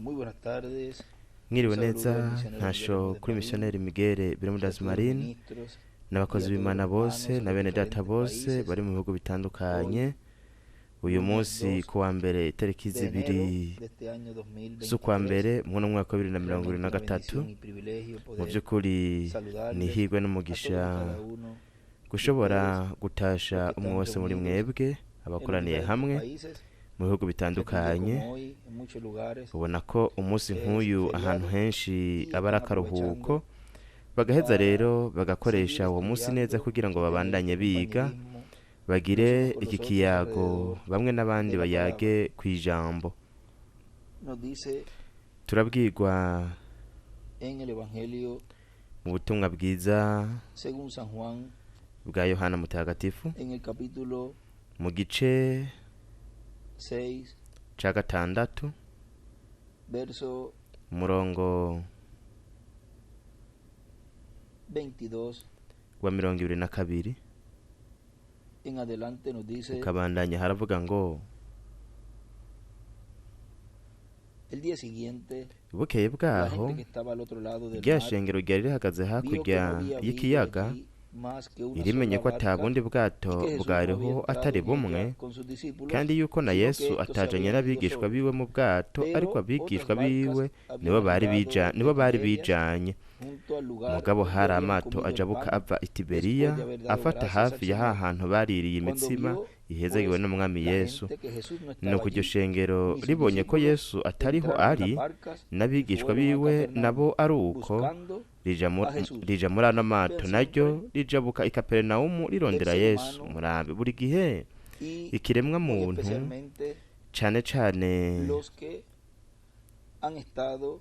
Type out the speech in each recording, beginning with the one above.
Muy buenas tardes. Mwiriwe Un saludo neza al misionero ntasho Guillermo de kuri Marín, missionnaire Miguel a Bermudez todos los Marin ministros y n'abakozi a todos b'Imana los bose hermanos na en bene los data diferentes bose países. bari mu bihugu bitandukanye. Hoy, Uyu lunes munsi 2 ku wa mbere itariki de zibiri enero de este año z'ukwa 2023, mbere mu mwaka wa bibiri na mirongo realmente ibiri na una gatatu bendición y privilegio mu poder by'ukuri ni saludarles ihirwe a todos n'umugisha y cada uno de gushobora ustedes, gutasha los que umwe están wese muri reunidos mwebwe en los abakoraniye diferentes hamwe países. mu bihugu Que un día bitandukanye. como hoy, en muchos lugares, Ubona ko umunsi es nk'uyu ahantu feriado henshi y aba ari están akaruhuko, aprovechando bagaheza para rero seguir bagakoresha uwo munsi neza estudiando kugira ngo y tener babandanye este biga, compañerismo los bagire unos con iki los otros kiyago alrededor bamwe n'abandi de la palabra. bayage ku ijambo. Nos dice Turabwirwa en el Evangelio mu butumwa bwiza según San Juan, bwa Yohana Mutagatifu en el capítulo mu gice 6, ca gatandatu verso umurongo 22 wa 22 en adelante, nos dice: ukabandanya haravuga ngo El día siguiente, bukeye la bwaho gente que estaba al otro lado del rya mar shengero ryari rihagaze vio que hakurya no había habido y'ikiyaga allí más que una irimenye sola ko ata barca bundi y bwato que Jesús no había bwariho entrado atari en bumwe, ella con sus discípulos, kandi yuko na sino que Yesu estos se atajanye habían ido n'abigishwa solos. biwe mu bwato, ariko Pero otras abigishwa barcas biwe nibo habían bari andado bija de nibo bari Tiberias bijanye. junto al lugar Mugabo donde hari habían amato comido el ajabuka pan ava i Tiberiya después de haber dado afata gracias al hafi ya Señor. hantu baririye Cuando imitsima vio, ihezagiwe pues, n'umwami la Yesu. gente que Jesús no estaba Nuko iryo allí, shengero ni sus ribonye ko discípulos, Yesu atariho entraron en ari las barcas y n'abigishwa fueron a biwe Capernaum, nabo ari uko, buscando rija mu- a Jesús. rija muri ano mato Vean naryo siempre rijabuka i Kaperinawumu el rirondera ser Yesu. humano Murabe buri gihe y ikiremwa muy muntu especialmente cane cane los que han estado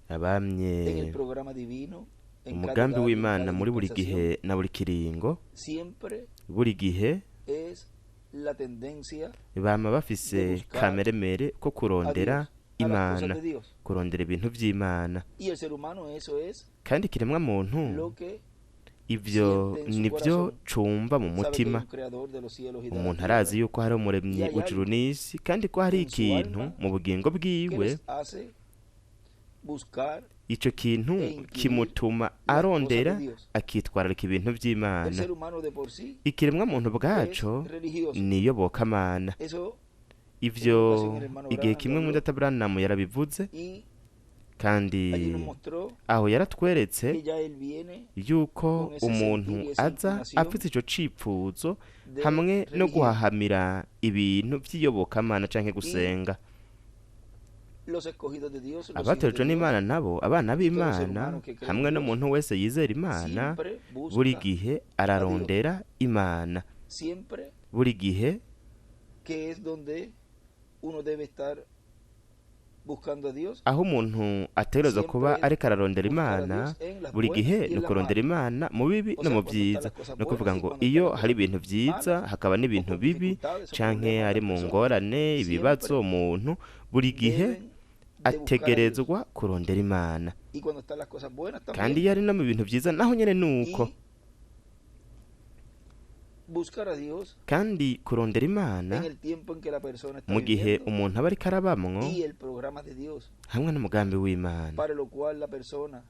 abamye en el programa divino, en cada umugambi edad y en w'Imana cada muri buri dispensación, gihe na buri kiringo, siempre buri gihe es la tendencia bama de bafise buscar kameremere ko a kurondera Dios, a las cosas Imana, de Dios. kurondera ibintu vy'Imana. Y el ser humano eso es Kandi ikiremwa muntu lo que ivyo siente en su nivyo corazón. cumva mu Sabe que hay mutima. un creador de los cielos y de la Umuntu arazi tierra yuko hari y umuremyi hay w'ijuru algo n'isi, kandi ko hari en su ikintu alma mu bugingo que bwiwe, les hace buscar ico kintu e inquirir kimutuma las cosas de arondera Dios. akitwararika ibintu El vy'Imana. ser humano de por sí Ikiremwa muntu es bwaco religioso. niyobokamana. Eso en una Ivyo ocasión el hermano igihe Branham lo kimwe habló mwidata Branham yarabivuze, y kandi allí nos mostró aho yaratweretse que ya él viene yuko con ese umuntu sentir y esa aza inclinación afite ico cipfuzo de hamwe no religión. guhahamira ibintu vy'iyobokamana canke Y gusenga. los escogidos de Dios, los hijos de Abatojwe Dios n'Imana nabo, abana y todo ser b'Imana humano que cree en hamwe Dios, n'umuntu wese yizera Imana, siempre buri busca gihe a Dios. ararondera Imana. Siempre Buri gihe que es donde uno debe estar buscando a Dios, aho umuntu ategerezwa kuba siempre es ariko ararondera buscar a Imana, Dios en las buri buenas gihe y ni en las ukurondera malas. Imana mu bibi O no sea, mu cuando están vyiza. las cosas Ni ukuvuga buenas y ngo cuando están iyo las hari cosas ibintu vyiza malas hakaba o n'ibintu con bibi dificultades o canke problemas ari las mu personas, ngorane ibibazo siempre umuntu buri gihe deben de buscar a Dios. ategerezwa kurondera Imana. Y cuando están las cosas buenas Kandi también. iyo ari no mu bintu vyiza naho nyene nuko. Y buscar a Dios Kandi kurondera Imana en el tiempo en que la persona está mu gihe viviendo umuntu aba ariko arabamwo y el programa de Dios hamwe n'umugambi w'Imana para lo cual la persona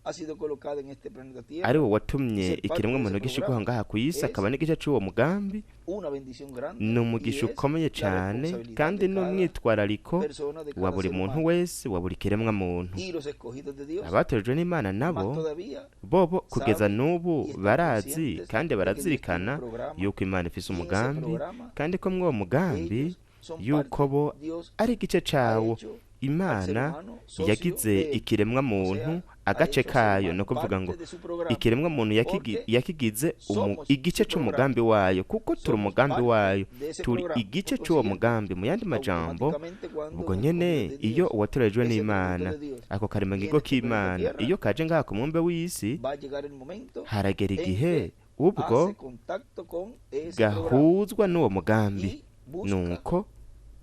ha sido colocada en este planeta Tierra ari wo y watumye ser parte ikiremwa de ese muntu gishirwaho programa ngaha ku isi es akaba n'igice c'uwo mugambi una bendición grande ni y umugisha es ukomeye la cane responsabilidad kandi de cada n'umwitwarariko persona, de wa cada buri ser muntu humano. wese wa buri kiremwa muntu. Y los escogidos de Dios, Abatojwe n'Imana más nabo todavía, bobo kugeza saben n'ubu y están barazi conscientes kandi de que Dios tiene un barazirikana programa yuko Imana ifise y en ese umugambi, programa kandi ko mw'uwo mugambi ellos son yuko parte. bo Dios ari igice ha cawo. hecho al ser Imana humano socio yagize de él. ikiremwa O muntu sea, ha agace hecho al ser kayo, humano ni ukuvuga ngo parte de su programa, ikiremwa muntu porque yakigize somos igice su programa, c'umugambi wayo, kuko turi somos umugambi parte wayo, de ese turi programa. igice Por c'uwo consiguiente, mugambi. Mu yandi majambo, automáticamente cuando ubwo un nyene escogido de iyo Dios, uwatorejwe ese atributo n'Imana, de Dios, ako viene karemangingo a este planeta k'Imana Tierra, iyo kaje ngaha ku mubumbe w'isi, va a llegar el momento haragera en igihe que ubwo hace contacto con ese programa gahuzwa n'uwo mugambi, y busca nuko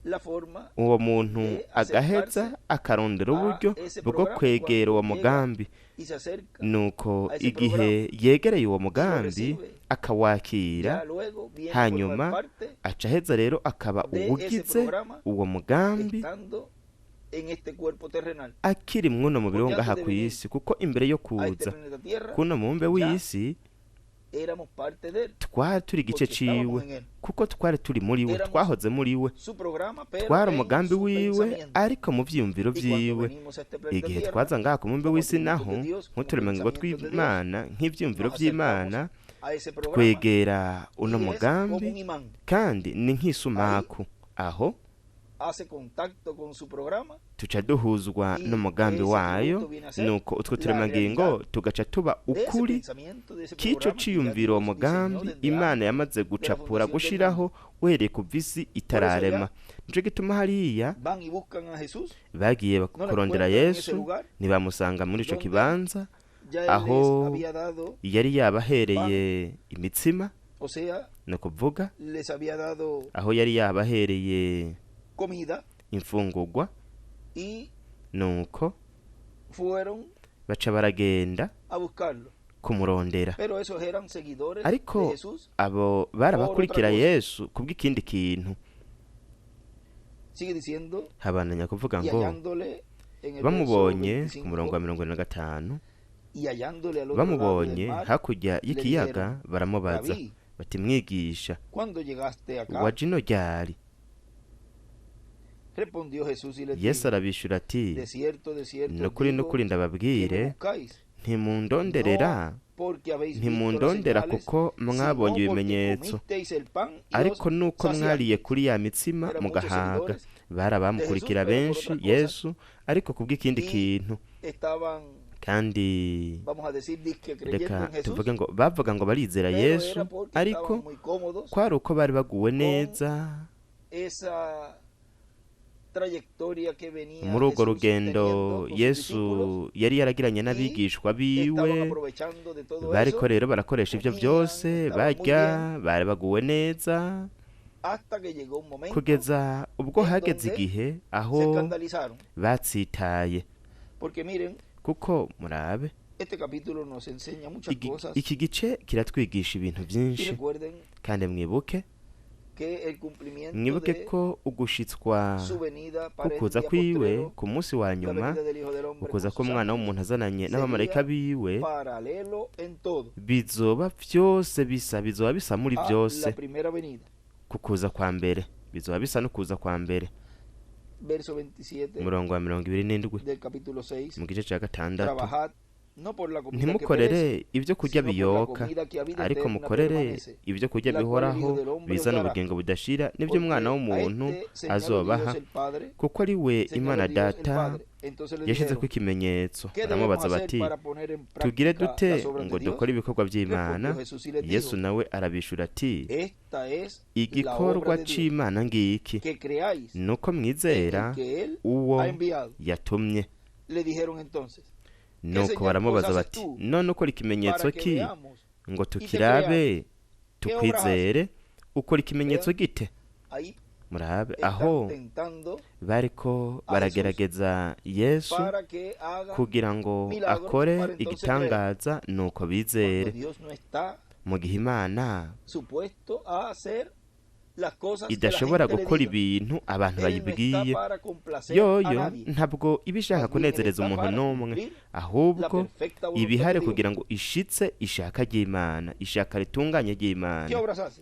la forma uwo muntu de agaheza acercarse akarondera a uburyo ese bwo programa. kwegera Cuando uwo llega mugambi, y se acerca nuko a ese igihe programa yegereye uwo y lo mugambi recibe, akawakira, ya luego viene a formar hanyuma parte aca aheza rero akaba de ese uwugize programa uwo mugambi estando en este cuerpo terrenal. Akiri mw'uno mubiri wo Porque ngaha antes de ku venir isi, kuko imbere yo a este kuza planeta Tierra, kuno mubumbe ya w'isi éramos parte de él, twari turi igice porque estábamos ciwe, en él. kuko twari turi muri we, Éramos twahoze muri we, su programa, pero twari en umugambi su wiwe pensamiento. ariko mu vyiyumviro Y cuando vyiwe. venimos a este planeta Igihe Tierra, twaza ngaha ku mubumbe como w'isi atributos naho de Dios, como nk'uturemangingo pensamientos de Dios, tw'Imana, nk'ivyiyumviro nos vy'Imana, acercamos a ese programa twegera uno y es como mugambi un imán. kandi ni nk'isumaku. Aho Hace contacto con su programa tuca duhuzwa y n'umugambi ese wayo, atributo viene a ser nuko utwo la turemangingo realidad tugaca tuba de ese ukuri pensamiento, de ese k'ico programa que ya ciyumviro, uwo Dios diseñó mugambi desde Imana antes yamaze de la gucapura fundación del gushiraho mundo. uhereye kuva isi Por eso itararema. ya Nico gituma hariya van y buscan a Jesús, bagiye no lo kurondera encuentran en ese Yesu, lugar ntibamusanga muri ico donde kibanza ya él les aho había dado yari pan, yabahereye imitsima, o sea, ni ukuvuga les había dado aho yari yabahereye comida imfungurwa, y nuko fueron baca baragenda a buscarlo. kumurondera. Pero esos eran seguidores de Ariko Jesús abo por otra barabakurikira cosa. Yesu kubw'ikindi kintu. Sigue diciendo, Habandanya kuvuga y ngo hallándole en el verso bamubonye ku murongo wa 25, 45, y hallándole al otro lado del bamubonye mar, hakurya le y'ikiyaga, dijeron: baramubaza Rabí, bati: mwigisha, ¿cuándo llegaste acá? waje ino ryari? Respondió Jesús y les Yesu dijo: arabishura ati: De cierto, de cierto os nukuri digo nukuri que me ndababwire, buscáis, ntimundonderera no porque habéis visto las ntimundondera señales, kuko sino mwabonye porque ibimenyetso, comisteis el pan y os ariko nuko mwariye saciasteis. kuri ya mitsima Eran muchos mugahaga. seguidores Bari de Jesús, abamukurikira pero por benshi otra cosa, Yesu, ariko kubw'ikindi y kintu. estaban, Kandi vamos a decir, disque creyendo reka en Jesús, tuvuge ngo bavuga ngo barizera pero Yesu, era porque ariko estaban muy cómodos kwari uko bari baguwe con neza esa trayectoria que venía muri urwo Jesús rugendo teniendo con sus Yesu discípulos yari yaragiranye y n'abigishwa estaban biwe. aprovechando de todo Bariko eso, rero barakoresha ivyo comían, vyose, estaban muy barya, bien, bari baguwe neza, hasta que llegó un momento kugeza ubwo en hageze donde igihe se aho escandalizaron. batsitaye. Porque miren, Kuko murabe, este capítulo nos enseña muchas cosas iki gice kiratwigisha ibintu y vyinshi. recuerden Kandi mwibuke que el cumplimiento mwibuke de ko ugushitswa su venida para el kukuza día kwiwe postrero, ku munsi wa la nyuma, venida del Hijo del Hombre ukuza con sus k'umwana ángeles, w'umuntu azananye sería n'abamarayika biwe, paralelo en todo bizoba vyose bisa, bizoba bisa muri a la vyose primera venida. kukuza kwa mbere, bizoba bisa no kuza kwa mbere. Verso 27 Umurongo wa 27 del capítulo 6: mu gice ca 6: Trabajad no por la comida que ntimukorere perece, ibyo kurya sino por la biyoka, comida que a vida ariko eterna mukorere permanece, ibyo kurya la cual el Hijo bihoraho del Hombre os bizana dará. ubugingo budashira, nibyo Porque umwana a w'umuntu este señaló azobaha, Dios el Padre, kuko ari we señaló Imana Dios el Data Padre. Entonces le yashizeko dijeron: ikimenyetso. ¿Qué debemos Baramubaza hacer bati: para poner en tugire práctica dute las obras ngo de Dios? dukore ibikorwa vy'Imana? Respondió Jesús y les Yesu dijo: nawe arabishura ati: Esta es la obra igikorwa de Dios, c'Imana ngiki, que creáis nuko en mwizera el que Él uwo ha enviado. yatumye. Le dijeron entonces: ¿Qué Nuko señal pues baramubaza haces bati: tú none ukora ikimenyetso para que ki veamos ngo y te creamos? tukirabe ¿Qué obras haces? tukwizere? Ukora ikimenyetso Vean, gite? ahí Murabe aho están tentando bariko a Jesús baragerageza Yesu para que haga kugira ngo milagros akore para entonces creer. igitangaza nuko Cuando bizere, Dios no está mu gihe Imana supuesto a hacer las cosas que la idashobora gente le gukora diga. ibintu abantu Él no está bayibwiye. para complacer a Yoyo nadie. ntabwo iba ishaka Más bien Él kunezereza está umuntu para n'umwe, cumplir la ahubwo perfecta iba voluntad de ihari Dios. kugira ngo ishitse ishaka ry'Imana, ishaka ritunganye ¿Qué ry'Imana. obras hace?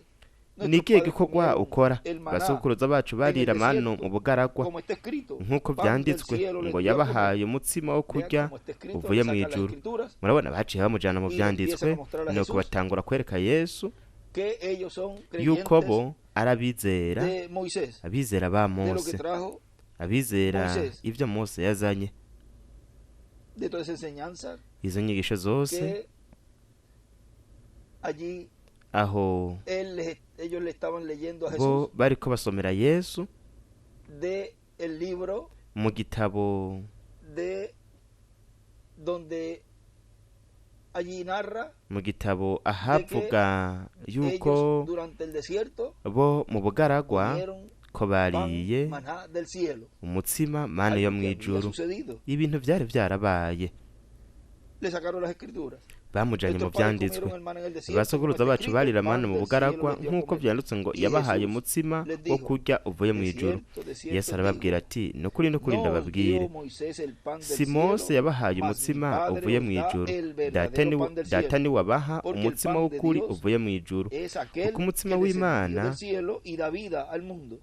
Ni Nuestros ikihe padres gikorwa comieron ukora? el maná Basokuruza bacu en el barira manu desierto, mu bugaragwa, como está escrito, nk'uko pan del vyanditswe cielo les ngo dio a comer. yabahaye umutsima wo Vean kurya cómo está escrito, uvuye le mu sacan las ijuru. escrituras Murabona baciye bamujana mu y le empiezan vyanditswe, a mostrar a nuko Jesús batangura kwereka Yesu que ellos son yuko creyentes bo ari abizera, de Moisés, abizera ba de lo que Mose, trajo abizera Moisés, ivyo Mose yazanye, de toda esa enseñanza izo nyigisho zose que allí aho ellos le estaban leyendo a bo Jesús bariko basomera Yesu de el libro mu gitabo de donde allí narra mu gitabo de que ahavuga yuko ellos durante el desierto bo mu bugaragwa comieron ko pan bariye maná del cielo, umutsima mana yo algo mu que había ijuru. sucedido. Ibintu vyari vyarabaye. Le sacaron las escrituras. Bamujanye mu Nuestros padres vyanditswe. comieron el maná en el desierto, Basokuruza como está bacu escrito, barira el manu pan mu del bugaragwa cielo les dio a nk'uko comer. vyanditswe ngo Y yabahaye Jesús umutsima les wo dijo, kurya uvuye de mw'ijuru. cierto, de cierto Yesu os digo, arababwira ati ni ukuri n'ukuri no os ndababwire, dio Moisés el pan del si Mose cielo, yabahaye mas mi umutsima Padre uvuye os da mw'ijuru, el Data verdadero ni pan del Data cielo. niwe abaha Porque el umutsima pan de w'ukuri Dios uvuye mw'ijuru, es kuko aquel umutsima que descendió w'Imana del cielo y da vida al mundo.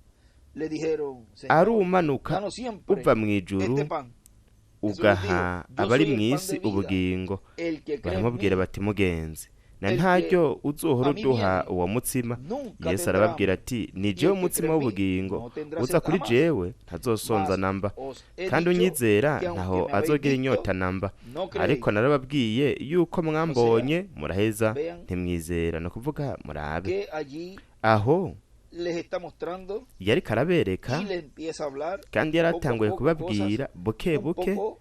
Le dijeron, ari Señor, uwumanuka danos siempre uva mw'ijuru este pan. Jesús les dijo, ugaha yo abari soy el pan mw'isi de vida. ubugingo. El que cree en Baramubwira mí bati mugenzi, na el que ntaryo uzohora a mí uduha viene uwo mutsima. nunca Yesu tendrá arababwira hambre, ati ni y jewe el que mutsima cree en mí w'ubugingo, no tendrá uza sed kuri jamás. jewe ntazosonza Mas namba, os he kandi dicho unyizera que aunque ntaho me habéis azogira visto, inyota namba. no Ariko creéis. narababwiye yuko O sea, mwambonye muraheza vean ntimwizera. Ni ukuvuga murabe que allí aho les está mostrando yariko arabereka y les empieza a hablar kandi poco a yaratanguye poco cosas kubabwira buke un buke, poco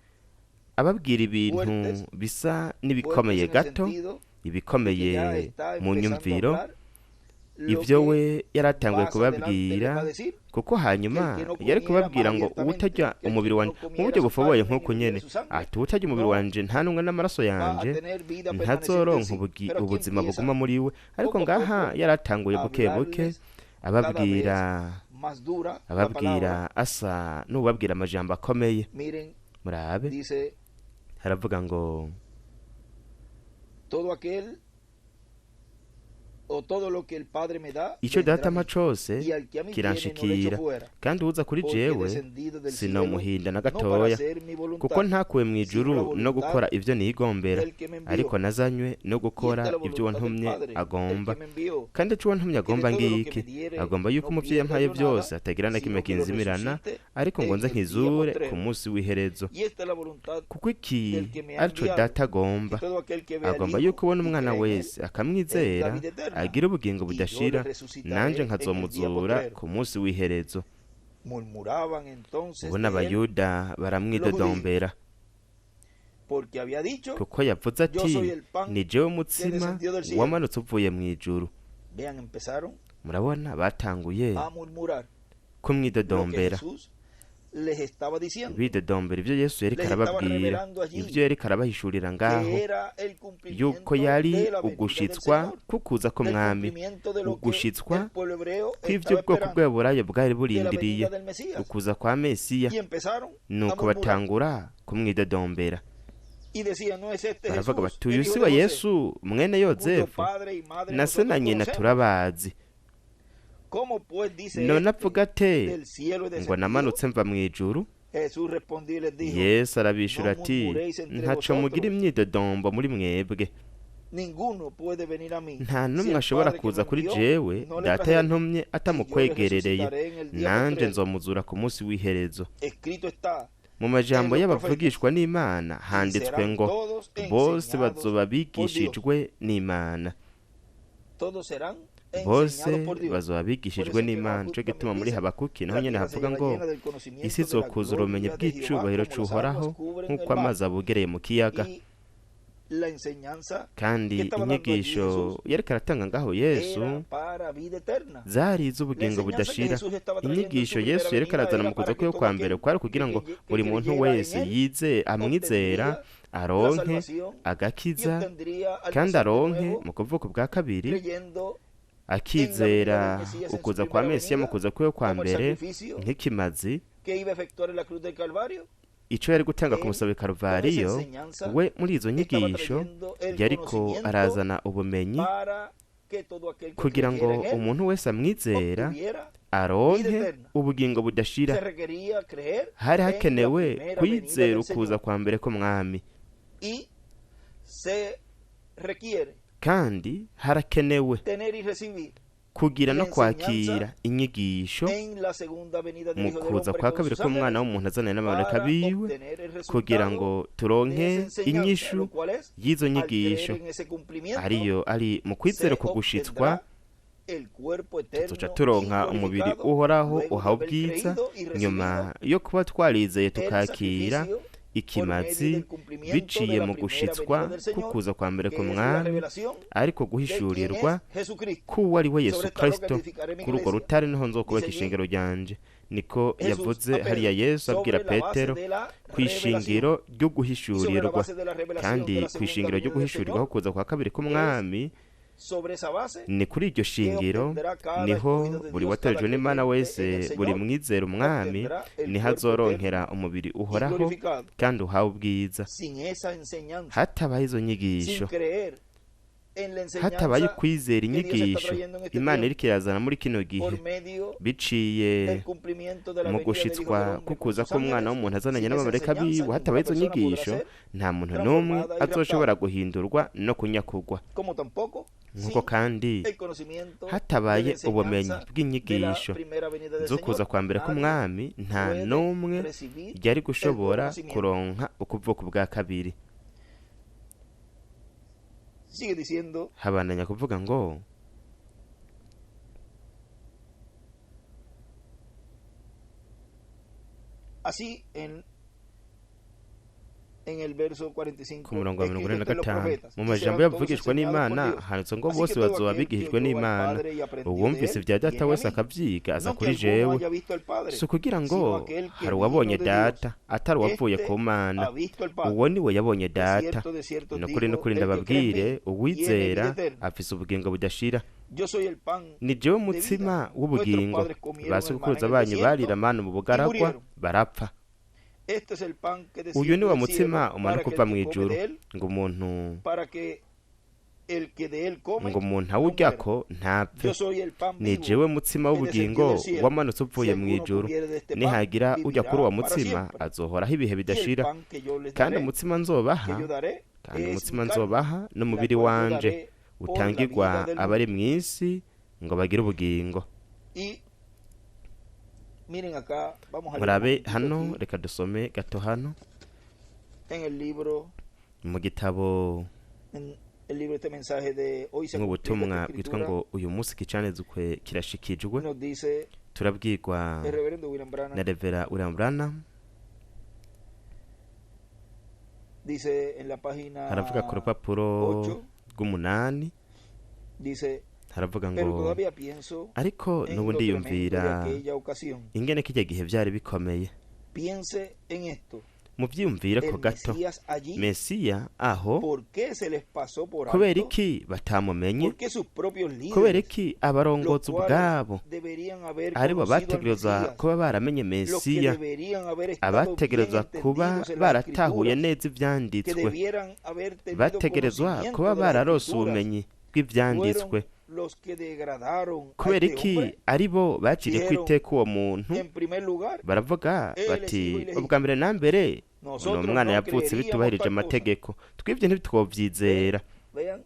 ababwira ibintu fuertes, bisa fuertes n'ibikomeye en el gato, sentido de que ibikomeye ya está mu empezando a nyumviro. hablar lo Ivyo que we yaratanguye más adelante les va a kubabwira, decir, kuko que el hanyuma que no yari comiera kubabwira más ngo abiertamente, uwutarya que el umubiri que wanje no mu buryo comiera su bufoboye carne ni nk'uku bebiera nyene, su sangre, ati uwutarya umubiri no wanje nta n'umwe n'amaraso va a yanje tener vida permaneciente en ntazoronka sí. Pero aquí ubuzima empieza buguma muri we. Ariko poco a ngaha poco yaratanguye a buke buke hablarles cada vez ababwira más dura la ababwira palabra. asa n'uwabwira amajambo akomeye. Miren, Murabe dice, haravuga ngo todo aquel o todo lo que el Padre me da, icyo vendrá data a mí, ampa cose y al que a mí viene no le echo kiranshikira, fuera, kandi uwuza kuri porque he jewe descendido del cielo sinomuhinda na no para gatoya, hacer mi kuko voluntad, ntakuwe sino la mw'ijuru no voluntad gukora ivyo nigombera, del que me envió. ariko nazanywe no Y esta gukora es la ivyo voluntad del uwantumye Padre, el agomba. que me envió, Kandi ico uwantumye que de agomba todo lo que ngiki, me diere agomba yuko no umuvyeyi pierda yampaye yo vyose nada, atagira na kimwe sino que lo kinzimirana, resucite ariko ngo en nze el día nkizure ku postrero. munsi w'iherezo. Y esta es la voluntad Kuko iki del que me ha arico enviado, data que agomba, todo aquel que ve al agomba Hijo yuko ubona y umwana cree en él, wese akamwizera tenga vida eterna, agira ubugingo y yo le budashira, nanje resucitaré en el día nkazomuzura postrero. ku munsi w'iherezo. Murmuraban entonces Ubu de él n'Abayuda los judíos, baramwidodombera, porque había dicho, kuko yavuze yo ati soy el pan ni jewe que mutsima descendió del cielo. wamanutse uvuye mw'ijuru. Vean, empezaron Murabona batanguye a murmurar lo que kumwidodombera, Jesús les estaba diciendo, bidodombera ivyo Yesu yariko les estaba arababwira, revelando allí ivyo yariko arabahishurira ngaho, que era el yuko cumplimiento yari de la venida del ugushitswa Señor, kukuza del k'umwami, cumplimiento de lo que ugushitswa el pueblo hebreo kw'ivyo estaba ubwoko esperando, bw'Aburayo bwari de la burindiriye, venida del Mesías. ukuza kwa Mesiya. Y empezaron a Nuko murmurar batangura kumwidodombera, y decían, no es este baravuga Jesús, bati el uyu hijo si de wa José, Yesu mwene cuyo Yozefu, padre y madre na se nosotros na nyina conocemos. turabazi, ¿Cómo pues dice none este, avuga ate del cielo he ngo descendido? namanutse mva mw'ijuru? Jesús respondió y les dijo, Yesu arabishura no ati murmuréis entre ntaco mugira vosotros, imyidodombo muri mwebwe, ninguno puede venir a mí nta si n'umwe el ashobora Padre que kuza me kuri envió jewe no le data trajere, yantumye y yo le atamukwegerereye, resucitaré en el día nanje postrero. nzomuzura ku munsi w'iherezo. Escrito está Mu en majambo los profetas, y'abavugishwa n'Imana y handitswe serán ngo todos bose enseñados bazoba por Dios. bigishijwe n'Imana, Todos serán bose enseñados por Dios. bazoba Por bigishijwe eso es que en n'Imana. Habacuc Nico gituma también muri dice, Habakuki naho la nyene tierra se havuga llena ngo llena del isi conocimiento de la izokuzura ubumenyi gloria de Jehová bw'icubahiro como las aguas c'Uhoraho cubren nk'uko el mar. amazi abugereye mu kiyaga. Y la enseñanza Kandi que estaba dando allí inyigisho Jesús yariko aratanga ngaho Yesu era para vida eterna. zari La iz'ubugingo enseñanza que budashira. Jesús estaba trayendo en su Inyigisho primera Yesu yariko venida arazana era mu kuza para que kwiwe todo kwa mbere aquel kwari kugira ngo que buri muntu creyera en wese él yize amwizera obtendría la aronke salvación y agakiza, obtendría al kandi nacer de aronke nuevo mu kuvuka bwa kabiri, creyendo akizera en la venida del Mesías en su ukuza kwa primera Mesiya mu venida kuza kwiwe kwa como el mbere sacrificio nk'ikimazi que iba a efectuar en la cruz del Calvario. ico yari gutanga ku Él, musaba i con esa Karuvariyo. enseñanza, We muri izo estaba nyigisho trayendo el yariko conocimiento arazana ubumenyi para que todo aquel que kugira ngo creyera en él umuntu wese amwizera obtuviera aronke vida eterna. ubugingo budashira. Se requería creer Hari en la hakenewe primera venida kwizera del ukuza Señor kwa mbere k'umwami, y se requiere kandi harakenewe tener y recibir kugira no la kwakira enseñanza inyigisho en la segunda venida del mu Hijo del kuza Hombre kwa con kabiri sus k'umwana ángeles w'umuntu azananye n'abamarayika para biwe, obtener el kugira resultado ngo de turonke esa enseñanza, inyishu lo cual es y'izo al creer nyigisho, en ese cumplimiento ariyo ari mu kwizera se kugushitswa obtendrá el cuerpo tuzoca eterno y turonka umubiri glorificado uhoraho luego de uhawe haber ubwiza, creído y nyuma recibido yo kuba twarizeye el tukakira sacrificio por medio ikimazi del cumplimiento de biciye la mu primera gushitswa venida del Señor, kukuza kwa mbere que es la k'umwami, revelación ariko de quién guhishurirwa es Jesucristo. k'uwo ari we Yesu Sobre esta roca Kristo. edificaré mi Kuri urwo iglesia. rutare niho nzokubaka Dice allí ishengero ryanje. Niko Jesús yavuze a hariya Pedro, Yesu abwira sobre la base Petero de la kuri ku ishingiro ryo Y sobre la guhishurirwa base de la revelación kandi de la ku segunda ishingiro ryo venida del guhishurirwa Señor, ho kuza kwa kabiri k'umwami sobre esa base ni kuri iryo shingiro niho buri watorejwe n'Imana wese, buri mwizera umwami, niho azoronkera umubiri y uhoraho glorificado. kandi uhawe ubwiza. Sin esa enseñanza, Hatabaye izo sin nyigisho, creer en la hatabaye enseñanza ukwizera que Dios está inyigisho trayendo en este Imana tiempo iriko irazana muri kino gihe por medio biciye del cumplimiento de la mu venida del Hijo del gushitswa Hombre con kukuza sus k'umwana ángeles, w'umuntu azananye sin esa n'abamarayika enseñanza biwe, ninguna hatabaye izo persona podrá nyigisho ser nta muntu n'umwe transformada y azoshobora raptada, guhindurwa no kunyakugwa. como tampoco Nk'uko sin kandi el conocimiento de la hatabaye ubumenyi enseñanza de la bw'inyigisho primera venida del z'ukuza Señor, kwa mbere nadie k'umwami, nta puede n'umwe recibir yari el nuevo gushobora nacimiento. kuronka ukuvuka ubwa kabiri. Sigue diciendo Habandanya kuvuga ngo así en el verso ku 45, murongo wa mirongo escrito ine na está en los gatanu profetas, mu y majambo serán todos y'abavugishwa enseñados por n'Imana Dios. handitswe ngo Así bose que todo bazoba aquel que bigishijwe oyó al n'Imana. Padre y aprendió de Uwumvise él, ibya data viene a wese mí. akavyiga aza No que kuri alguno jewe. haya visto al Padre, Si ukugira ngo sino aquel que hari vino uwabonye de Dios. data atari uwavuye Este ku Mana, ha visto al Padre. uwo ni we yabonye De data. cierto os Ni ukuri digo, n'ukuri el que cree en ndababwire, mí tiene vida uwizera eterna. afise ubugingo budashira. Yo soy el pan Ni jewe de vida. mutsima Nuestros w'ubugingo. padres comieron Ba el maná sogokuruza en el banyu barira desierto manu mu y bugaragwa murieron. barapfa. Este es el pan que Uyu ni desciende wa del mutsima cielo para umanuka que uva el mu que come ijuru, de él, ngo umuntu para que el que de él come ngo umuntu no muera. awuryako ntapfe. Yo soy el pan Ni vivo jewe mutsima que w'ubugingo descendió del cielo. wamanutse Si uvuye mu alguno ijuru. comiere de este pan, Nihagira ujya kuri uwo vivirá para mutsima siempre. azohoraho ibihe Y el bidashira. pan que yo les Kandi daré, umutsima que nzobaha, yo daré, kandi es mi umutsima carne, nzobaha la n'umubiri cual yo wanje daré por la utangirwa vida del abari mundo. mw'isi ngo bagire ubugingo. Y miren acá, vamos a leer un Murabe momentito hano, aquí reka dusome gato hano en el libro, mu gitabo en el libro este mensaje de hoy se ha cumplido esta nk'ubutumwa bwitwa escritura, ngo uyu munsi igicanizwe kirashikijwe, nos dice turabwirwa el reverendo William na Branham, Revera William Branham. dice en la Haravuga ku página rupapuro 8, rw'umunani, dice, haravuga pero ngo todavía pienso ariko en n'ubu lo tremendo de ndiyumvira aquella ocasión. ingene kijya gihe byari bikomeye. Piense en esto, Muvyiyumvire ko el gato, Mesías allí, Mesiya aho, ¿por qué se les pasó por kubera alto? iki batamumenye? ¿Por qué sus propios Kubera líderes, iki los abarongozi cuales ubwabo deberían haber aribo conocido al bategerezwa Mesías, kuba baramenye los que Mesiya, deberían haber estado bien abategerezwa kuba entendidos en las baratahuye escrituras, neza que ivyanditswe, debieran haber tenido bategerezwa conocimiento kuba de las bararose escrituras, ubumenyi bw'ivyanditswe, fueron los que degradaron a kubera este iki hombre? aribo baciriye Dijeron, kwiteka uwo muntu? en primer lugar, Baravuga él es bati hijo ilegítimo. ubwa mbere na mbere ni Nosotros umwana no yavutse creeríamos bitubahirije tal cosa. amategeko, twibyo ntitwovyizera. Vean, se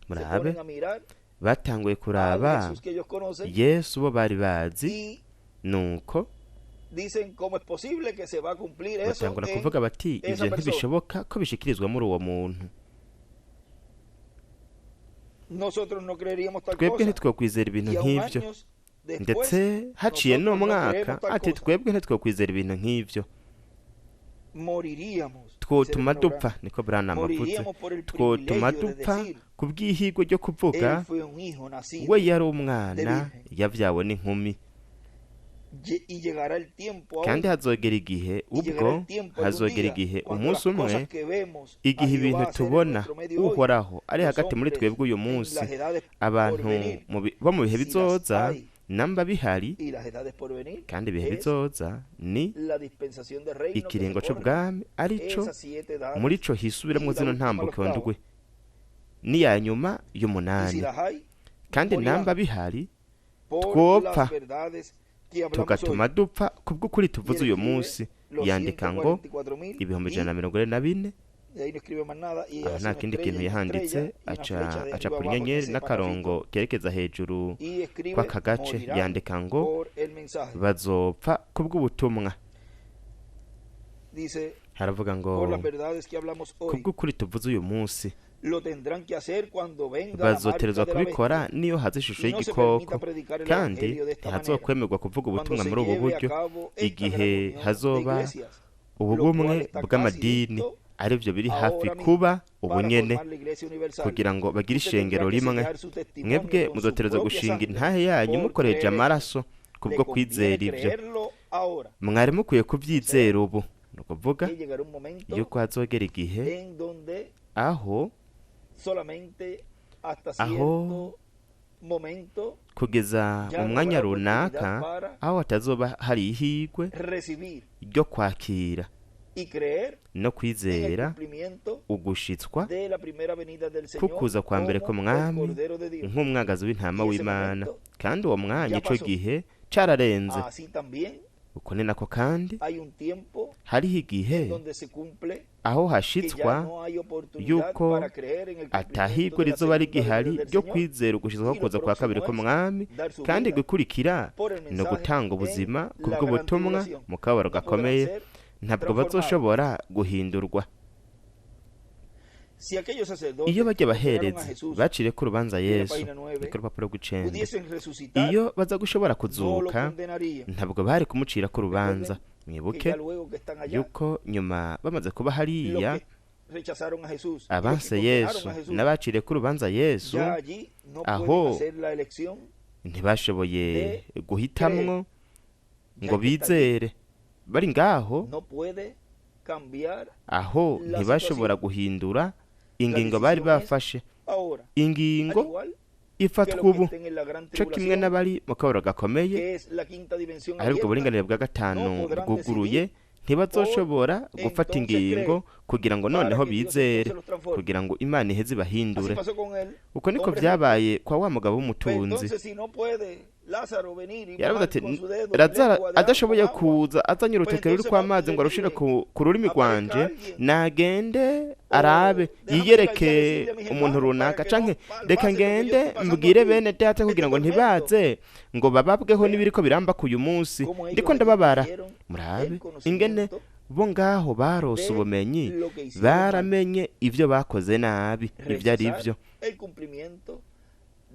Murabe, ponen a mirar batanguye al kuraba Jesús que ellos conocen Yesu bo bari bazi, y nuko dicen cómo es posible que se va a cumplir eso batangura en kuvuga bati esa ivyo persona. ntibishoboka ko bishikirizwa muri uwo muntu. Nosotros no creeríamos tal Twebwe cosa. ntitwokwizera ibintu Y aún nk'ivyo. años después, Ndetse haciye nosotros no n'umwaka creemos tal ati cosa. twebwe ntitwokwizera ibintu nk'ivyo, Moriríamos, dice el twotuma hermano dupfa. Branham. Niko Branham avuze, Moriríamos por el twotuma privilegio de dupfa decir, ku bw'ihirwe ryo kuvuga él fue un hijo nacido we yari umwana de virgen. yavyawe n'inkumi. Y llegará el tiempo aún, Kandi hazogera igihe, y llegará ubwo el tiempo algún hazogera día, igihe cuando las umunsi umwe, cosas que vemos a igihe ibintu Jehová hacer en tubona nuestro medio hoy, uhoraho ari los hagati muri hombres twebwe uyu en munsi, las edades por abantu venir, bo mu bihe si las bizoza, hay, namba bihari, y las edades por venir, kandi ibihe es bizoza ni la dispensación de reino que se ikiringo corre, c'ubwami, arico esas siete edades, muri ico hisubiramwo y la zino última, la ntambuko octava. ndwi n'iya nyuma Y si y'umunani. las hay, Kandi morirán namba bihari por twopfa las verdades que hablamos hoy. tugatuma dupfa kubw'ukuri Y tuvuze él uyu escribe munsi. los Yandika ngo 144.000 ibihumbi ijana y na mirongo ine na bine. de ahí no escribe más nada y Aho hace nta una kindi kintu estrella y una yahanditse, estrella y una aca flecha de acapa arriba abajo en inyenyeri ese n'akarongo parrafito kerekeza hejuru y escribe kw'aka gace, morirán yandika ngo por el mensaje. bazopfa kubw'ubutumwa. Dice, Haravuga ngo por las verdades que hablamos hoy, kubw'ukuri tuvuze uyu munsi, lo tendrán que hacer cuando venga la marca bazoterezwa de la kubikora bestia niyo haza ishusho y no se y'igikoko, permita predicar el kandi evangelio de esta manera. ntihazokwemerwa kuvuga Cuando ubutumwa se muri ubu lleve a buryo cabo esta gran igihe unión de hazoba iglesias, ubu lo cual bumwe está casi bw'amadini, listo arivyo biri hafi ahora mismo kuba ubu para nyene, formar la iglesia universal. kugira ngo bagire Usted ishengero tendrá que rimwe. sellar su testimonio Mwebwe con su muzoterezwa propia gushinga sangre intahe yanyu por mukoresheje creer esto. amaraso Le kubwo conviene kwizera ivyo. creerlo ahora. Mwari mukwiye kuvyizera ubu. Ni ukuvuga que llegará un momento yuko hazogera igihe en donde aho solamente hasta aho cierto momento kugeza ya mu no mwanya habrá oportunidad runaka para aho hatazoba hari ihirwe recibir ryo kwakira y creer no en el kwizera cumplimiento ugushitswa de la primera venida del Señor kukuza kwa mbere como el k'umwami Cordero de Dios. nk'umwagazi w'intama Y ese w'Imana. momento Kandi uwo mwanya ya ico pasó. gihe cararenze. Así también Uko ni nako kandi hay un tiempo hariho igihe donde se cumple aho que ya hashitswa no hay oportunidad yuko para creer en el cumplimiento atahirwe de la rizoba segunda rigihari venida del ryo Señor kwizera ugushitswa y lo kuza kwa kabiri próximo es k'umwami, dar su kandi vida gukurikira por el ni mensaje ugutanga en ubuzima la gran kubw'ubutumwa tribulación. mu kababaro No podrán gakomeye. ser Ntabwo transformados. bazoshobora guhindurwa. Si aquellos sacerdotes Iyo bajya que condenaron a bahereza Jesús bacireko urubanza en la Yesu, página 9 ni ku rupapuro rw'icenda, pudiesen resucitar, iyo baza gushobora no lo kuzuka condenarían. ntabwo bari kumucirako urubanza. Recuerden que Mwibuke ya luego que están allá, yuko nyuma bamaze kuba los hariya que rechazaron a Jesús y los que abanse condenaron Yesu a Jesús, n'abacireko urubanza Yesu ya allí no pueden aho hacer la elección ntibashoboye de guhitamwo creer. Ya ngo el que está allí bizere bari ngaho, no puede cambiar aho la ntibashobora situación. guhindura La ingingo bari decisión es bafashe. ahora. Al Ingingo igual que ifatwa los que ubu estén en la gran co kimwe tribulación, n'abari mu kababaro gakomeye, que es la quinta dimensión aribwo abierta, buringanire bwa no gatanu podrán bwuguruye, decidir ntibazoshobora por gufata entonces creer ingingo kugira ngo para noneho que Dios bizere, entonces los transforme. kugira ngo Imana iheze Así ibahindure. pasó con el Uko niko hombre rico. vyabaye kwa wa mugabo Pues w'umutunzi. entonces si no puede Lázaro venir y Yaravuze mojar ati con su dedo mi Lazaro lengua de agua adashoboye con agua, kuza azanye pues urutoke entonces ruriko va, amazi le ngo arushire dije, ku rurimi aparezca rwanje, alguien nagende o arabe déjame ir allá a yiyereke decirle a mis umuntu hermanos para runaka, que no canke reka pase lo que yo ngende estoy pasando mbwire aquí, bene data este kugira ngo tormento. ntibaze ngo bababweho Vean n'ibiriko biramba uyu munsi cómo ellos ndiko allí ndababara. tuvieron el Murabe ingene conocimiento bo ngaho barose de ubumenyi, lo que hicieron mal, baramenye ivyo bakoze nabi ivyo ari rechazar vyo, el cumplimiento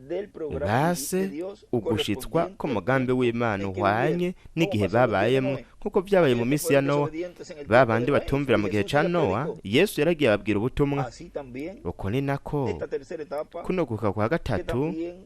del programa base de Dios ugushitswa correspondiente al k'umugambi tiempo w'Imana en que uhwanye vivieron, como n'igihe pasó en los días de babayemwo, Noé. nk'uko vyabaye mu Aquellos que minsi ya fueron Nowa, desobedientes en el ba tiempo de bandi Noé, batumvira y mu gihe Jesús ca les Nowa, predicó. Yesu yaragiye ababwira ubutumwa. Así también Uko ni nako esta tercera etapa kuno guhuka kwa que gatatu también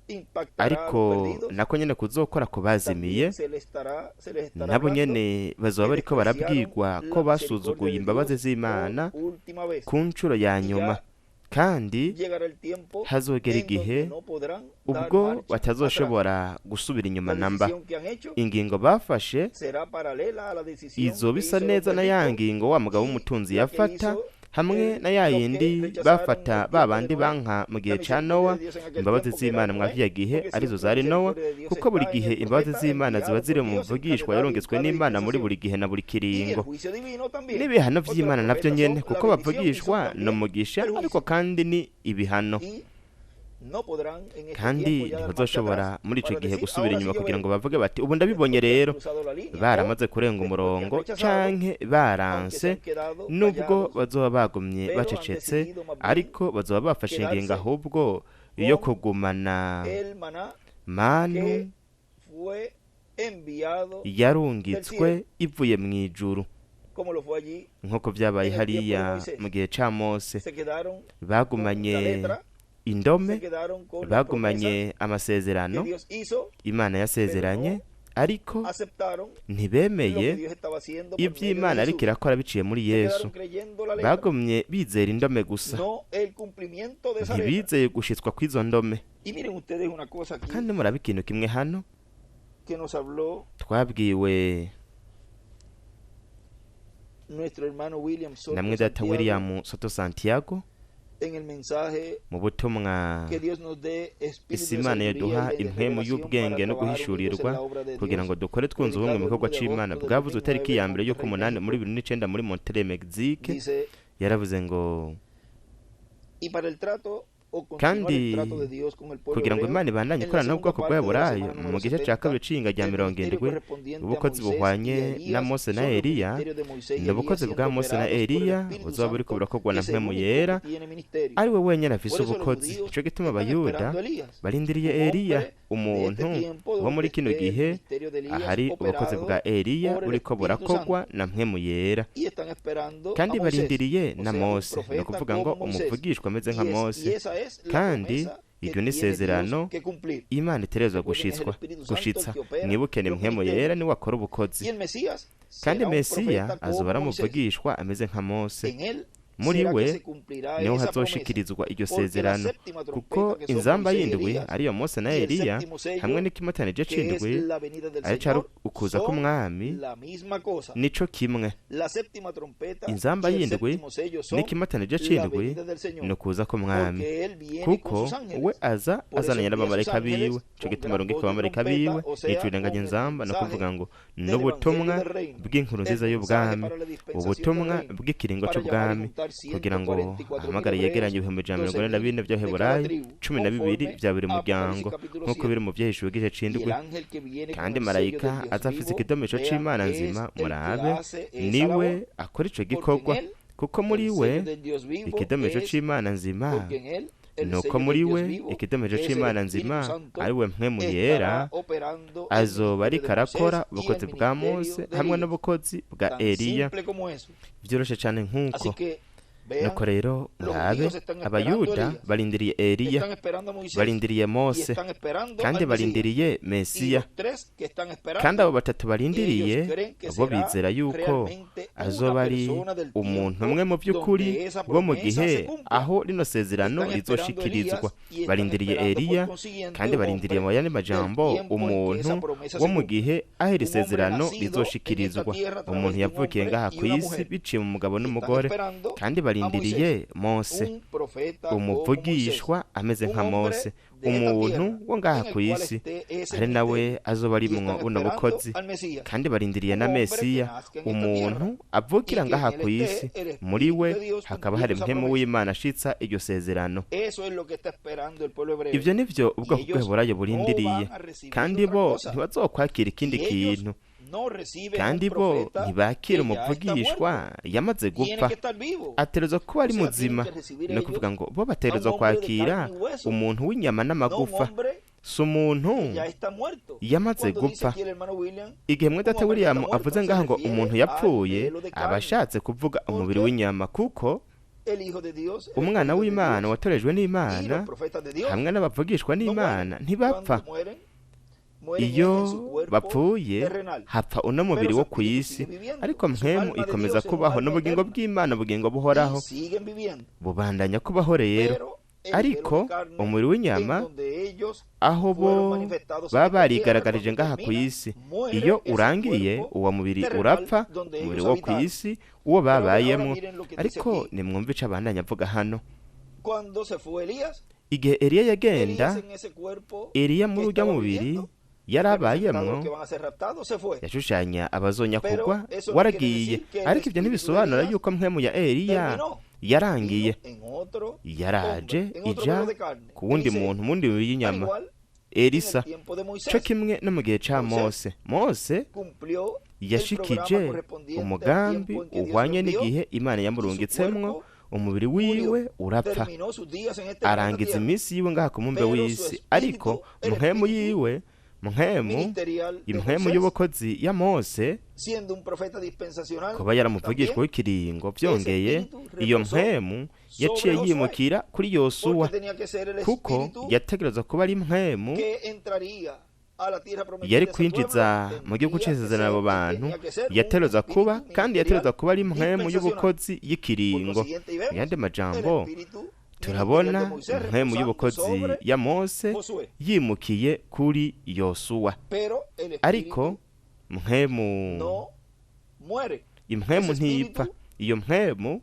impactará a los ariko perdidos, nako nyene kuzokora ku bazimiye, también se les estará nabo hablando nyene bazoba que bariko despreciaron barabwirwa ko la misericordia basuzuguye de imbabazi Dios por z'Imana última vez. ku ncuro ya Y nyuma, ya kandi llegará el tiempo hazogera en igihe donde no podrán dar ubwo marcha atrás. batazoshobora gusubira inyuma La namba. decisión que han hecho Ingingo bafashe será paralela a la decisión izoba que isa hizo el neza hombre na ya rico ngingo wa mugabo y w'umutunzi la que yafata, hizo hamwe na ya los que yindi rechazaron bafata el ba tiempo de bandi Noé. banka mu La gihe ca misericordia Nowa. de Dios en aquel Imbabazi tiempo que era z'Imana mwa Noé, kiriya gihe porque arizo siempre la zari Nowa, misericordia de Dios kuko buri está en gihe el imbabazi profeta z'Imana ziba enviado ziri por mu Dios en cada muvugishwa edad y en yarungitswe cada n'Imana muri dispensación. buri gihe na buri Y el kiringo. juicio divino también, N'ibihano porque los vy'Imana navyo profetas nyene, son la kuko bendición y son bavugishwa ni también umugisha el ariko juicio. kandi ni ibihano. Y no podrán en este Kandi tiempo ya dar marcha ntibazoshobora atrás muri ico para gihe decir, gusubira ahora sí inyuma yo kugira veo. ngo bavuge bati ubu ndabibonye Después que han rero, cruzado la línea o baramaze kurenga después que han umurongo rechazado, canke aunque se baranse, han quedado nubwo callados, bazoba bagumye pero han bacecetse, decidido más bien ariko bazoba bafashe ingingo quedarse ahubwo yo con kugumana el maná manu que fue enviado del yarungitswe cielo, ivuye mw'ijuru, como lo fue allí nk'uko vyabaye en el tiempo de hariya Moisés. mu gihe ca Mose. Se quedaron con la Bagumanye letra, se indome, quedaron con las promesas bagumanye que amasezerano Dios hizo, Imana pero yasezeranye, no ariko aceptaron lo que ntibemeye Dios estaba haciendo por medio de ivy'Imana ariko Jesús. irakora biciye muri Se Yesu. quedaron creyendo la letra, Bagumye bizera indome gusa, no el cumplimiento de esa letra. ntibizeye gushitswa kw'izo ndome. Y miren ustedes una cosa aquí Kandi murabe ikintu kimwe hano que nos habló twabwiwe nuestro hermano William na Soto mwene data Santiago William Soto Santiago en el mensaje mu butumwa que Dios nos dé espíritu isi de Imana sabiduría y yaduha de impwemu revelación para y'ubwenge no trabajar unidos en guhishurirwa la obra de kugira Dios, ngo dukore twunze ubumwe predicado mu el gikorwa 1 de c'Imana, agosto del bwavuze itariki 2009 ya en mbere Monterrey, y'ukumunani muri México. 2009 muri Monterrey, Mexique. Dice, Yaravuze ngo y para el trato o continuar el kandi trato de Dios con el pueblo kugira ngo hebreo, Imana ibandanye en la ikorana segunda n'ubwoko parte de la bw'Abaheburayo semana mu número gice ca 70 kabiri c'iyinga rya del mirongo ministerio indwi, correspondiente a ubukozi Moisés y a buhwanye na Elías Mose na son los Eliya ministerios de Moisés y ni Elías ubukozi bwa siendo Mose na operados por el Eliya Espíritu buzoba buriko Santo, burakorwa que na es el Mpwemu único Yera, que tiene ministerio. ari we wenyene afise Por eso los ubukozi. judíos Nico gituma están abayuda esperando a Elías, barindiriye un Eliya, hombre de este umuntu tiempo wo muri donde kino esté el gihe ministerio de Elías ahari ubukozi operado bwa Eliya por el buriko Espíritu burakorwa Santo. na Mpwemu Yera, Y están esperando a kandi Moisés, barindiriye o na sea, un Mose, ni profeta ukuvuga ngo como Moisés. umuvugishwa ameze nka Y Mose. esa es la Kandi promesa Iryo ni isezerano Imana itegerezwa gushitsa. Mwibuke ni Mpwemu Yera niwe akora ubukozi, kandi Mesiya azoba aramuvugishwa ameze nka Mose. Muri we niho hazoshikirizwa iryo sezerano, kuko inzamba y'indwi ariyo Mose na Eliya hamwe n'ikimatanije c'indwi ari cari ukuza k'umwami nico kimwe. Inzamba y'indwi n'ikimatanije c'indwi ni ukuza k'umwami, kuko we aza azananye n'abamarayika biwe. Ico gituma arungika abamarayika biwe n'icurenganya inzamba, no kuvuga ngo n'ubutumwa bw'inkuru nziza y'ubwami, ubutumwa bw'ikiringo c'ubwami, kugira ngo ahamagare yegeranye 144,000 by'Abaheburayo, 12 bya buri muryango, nk'uko biri mu vyahishuwe igice c'indwi. Kandi marayika aza afise ikidomesho c'Imana nzima, murabe, niwe akora ico gikorwa, kuko muri we ikidomesho c'Imana nzima, nuko muri we ikidomesho c'Imana nzima ari we Mpwemu Yera azoba ariko arakora ubukozi bwa Mose hamwe n'ubukozi bwa Eliya. Vyoroshe cane nk'uko. Nuko rero murabe, Abayuda barindiriye Eliya, barindiriye Mose, kandi barindiriye Mesiya. Kandi abo batatu barindiriye bo bizera yuko azoba ari umuntu umwe mu by'ukuri bo mu gihe aho rino sezerano rizoshikirizwa. Barindiriye Eliya, kandi barindiriye mu yandi majambo umuntu wo mu gihe aho iri sezerano rizoshikirizwa, umuntu yavukiye ngaha ku isi biciye mu mugabo n'umugore. Kandi barindiriye Mose, umuvugishwa ameze nka Mose, umuntu wo ngaha ku isi, ari nawe azoba arimwo buno bukozi. Kandi barindiriye na Mesiya, umuntu avukira ngaha ku isi, muri we hakaba hari Mpwemu w'Imana ashitsa iryo sezerano. Ivyo nivyo ubwoko bw'Abaheburayo burindiriye, kandi bo ntibazokwakira ikindi kintu. Kandi bo ntibakira umuvugishwa yamaze gupfa, ategerezwa kuba ari muzima. Ni ukuvuga ngo bo bategerezwa kwakira umuntu w'inyama n'amagufa, si umuntu yamaze gupfa. Igihe mwe data William avuze ngaho ngo umuntu yapfuye, aba ashatse kuvuga umubiri w'inyama, kuko umwana w'Imana watorejwe n'Imana hamwe n'abavugishwa n'Imana ntibapfa. Iyo bapfuye hapfa uno mubiri wo ku isi, ariko mpwemu ikomeza kubaho, n'ubugingo bw'Imana, ubugingo buhoraho bubandanya kubaho rero. Ariko umubiri w'inyama aho bo baba barigaragarije ngaha ku isi, iyo urangiye uwo mubiri urapfa, umubiri wo ku isi uwo babayemo. Ariko nimwumve ico abandanya avuga hano. Igihe Eliya yagenda, Eliya muri urya mubiri yarabayemwo yashushanya abazonyakugwa, waragiye. Ariko ibyo ntibisobanura yuko mpwemu ya Eliya yarangiye, yaraje ija ku wundi muntu, mundi w'inyama, Elisa. Co kimwe no mu gihe ca Mose. Mose yashikije umugambi uhwanye n'igihe Imana yamurungitsemwo, umubiri wiwe urapfa, arangiza iminsi yiwe ngaha ku mumbe w'isi. Ariko mpwemu yiwe, mpwemu impwemu y'ubukozi ya Mose, kuba yaramuvugishwa w'ikiringo, byongeye iyo mpwemu yaciye yimukira kuri Yosuwa, kuko yategerezwa kuba ari mpwemu yari kwinjiza mu gihugu c'isezerano abo bantu, yategerezwa kuba, kandi yategerezwa kuba ari mpwemu y'ubukozi y'ikiringo. Mu yandi majambo, turabona mpwemu y'ubukozi ya Mose yimukiye kuri Yosuwa. Ariko mpwemu impwemu ntipfa. Iyo mpwemu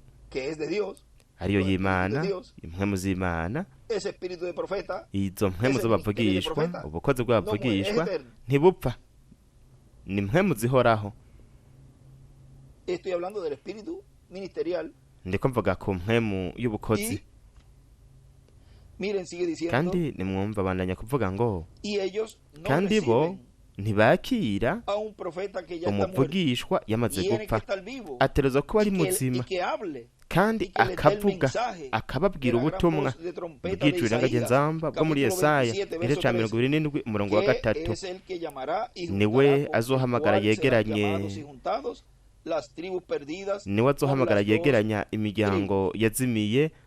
ariyo y'Imana, impwemu z'Imana, izo mpwemu z'abavugishwa, ubukozi bw'abavugishwa ntibupfa, ni mpwemu zihoraho. Ndiko mvuga ku mpwemu y'ubukozi. Kandi nimwumva abandanya kuvuga ngo kandi bo ntibakira umuvugishwa yamaze gupfa, ategerezwa kuba ari muzima, kandi akavuga, akababwira ubutumwa bw'icurangagenzamba bwo muri Yesaya igice ca 27 umurongo wa 3. Niwe azohamagara yegeranye, niwe azohamagara yegeranya imiryango yazimiye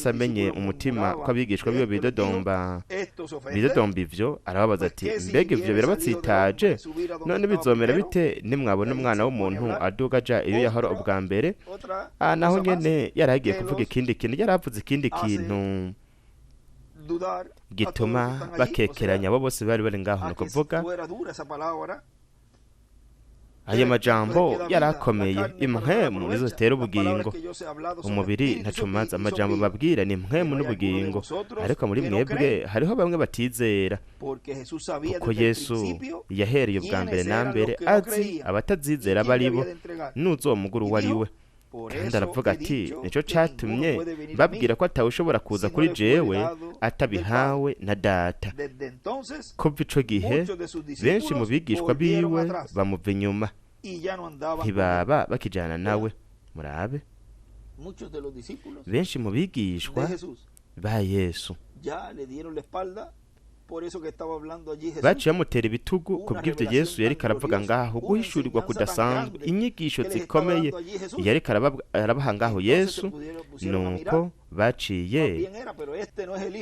Yesu amenye umutima ko abigishwa biwe bidodomba bidodomba ivyo, arababaza ati: "Mbega ivyo birabatsitaje? None bizomera bite nimwabona Umwana w'umuntu aduga aja iyo yahora ubwa mbere?" Naho nyene yari agiye kuvuga ikindi kintu, yari avuze ikindi kintu. Gituma bakekeranya abo bose bari bari ngaho, ni ukuvuga ayo majambo yarakomeye. Impwemu nizo zitera ubugingo, umubiri ntacumaza. Amajambo babwira ni impwemu n'ubugingo, ariko muri mwebwe hariho bamwe batizera, kuko Yesu yahereye ubwa mbere na mbere azi abatazizera baribo n'uzomugura uwo ari we. Kandi aravuga ati: "Nicyo catumye babwira ko atawushobora kuza kuri jewe atabihawe na Data." Kuva ico gihe benshi mu bigishwa biwe bamuva inyuma, ntibaba bakijana nawe. Murabe, benshi mu bigishwa ba Yesu baciye bamutera ibitugu ku bw'ibyo Yesu yariko aravuga ngaho, guhishurirwa kudasanzwe, inyigisho zikomeye yariko arabaha ngaho Yesu. Nuko baciye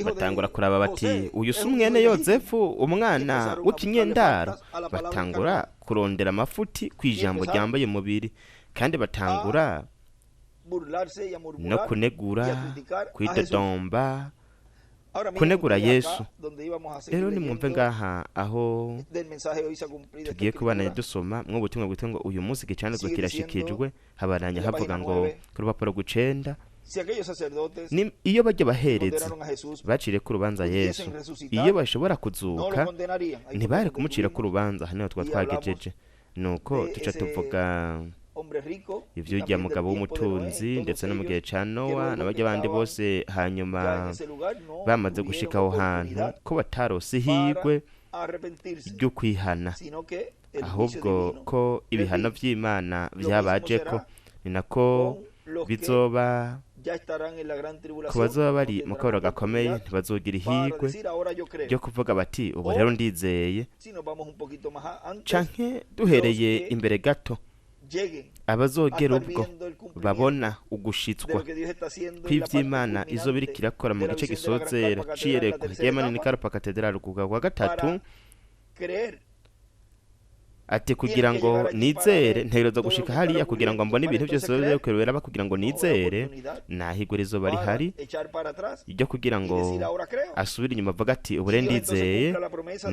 batangura kuraba bati: "Uyu si umwene Yozefu, umwana w'ikinyendaro?" Batangura kurondera amafuti ku ijambo ryambaye umubiri, kandi batangura no kunegura, kwidodomba, kunegura Yesu. Rero nimwumve ngaha aho tugiye kubana dusoma mwo ubutumwa bwitwa ngo "Uyu munsi igicanirwa kirashikijwe". Habaranya havuga ngo ku rupapuro rw'icenda: iyo bajya bahereza baciriye ku rubanza Yesu, iyo bashobora kuzuka, ntibari kumucira ku rubanza. Hano tuba twagejeje, nuko tuca tuvuga ivy'urya mugabo w'umutunzi, ndetse no mu gihe ca Nowa n'abarya bandi bose, hanyuma bamaze gushika aho hantu ko batarose ihirwe ryo kwihana, ahubwo ko ibihano vy'Imana vyabajeko. Ni nako bizoba ku bazoba bari mu kabaro gakomeye, ntibazogira ihirwe ryo kuvuga bati: "Ubu rero ndizeye." Canke duhereye imbere gato, abazogera ubwo babona ugushitswa kw'ivy'Imana izoba iriko irakora mu gice gisozera c'iyerekwa ry'Emanini Karupa Katedrali kuga kwa gatatu, ati: "Kugira ngo nizere, ntegerezwa gushika hariya kugira ngo mbone ibintu byose biriko biraba, kugira ngo nizere." Nahigwe rizoba rihari ryo kugira ngo asubire inyuma avuga ati: "Ubu rero ndizeye."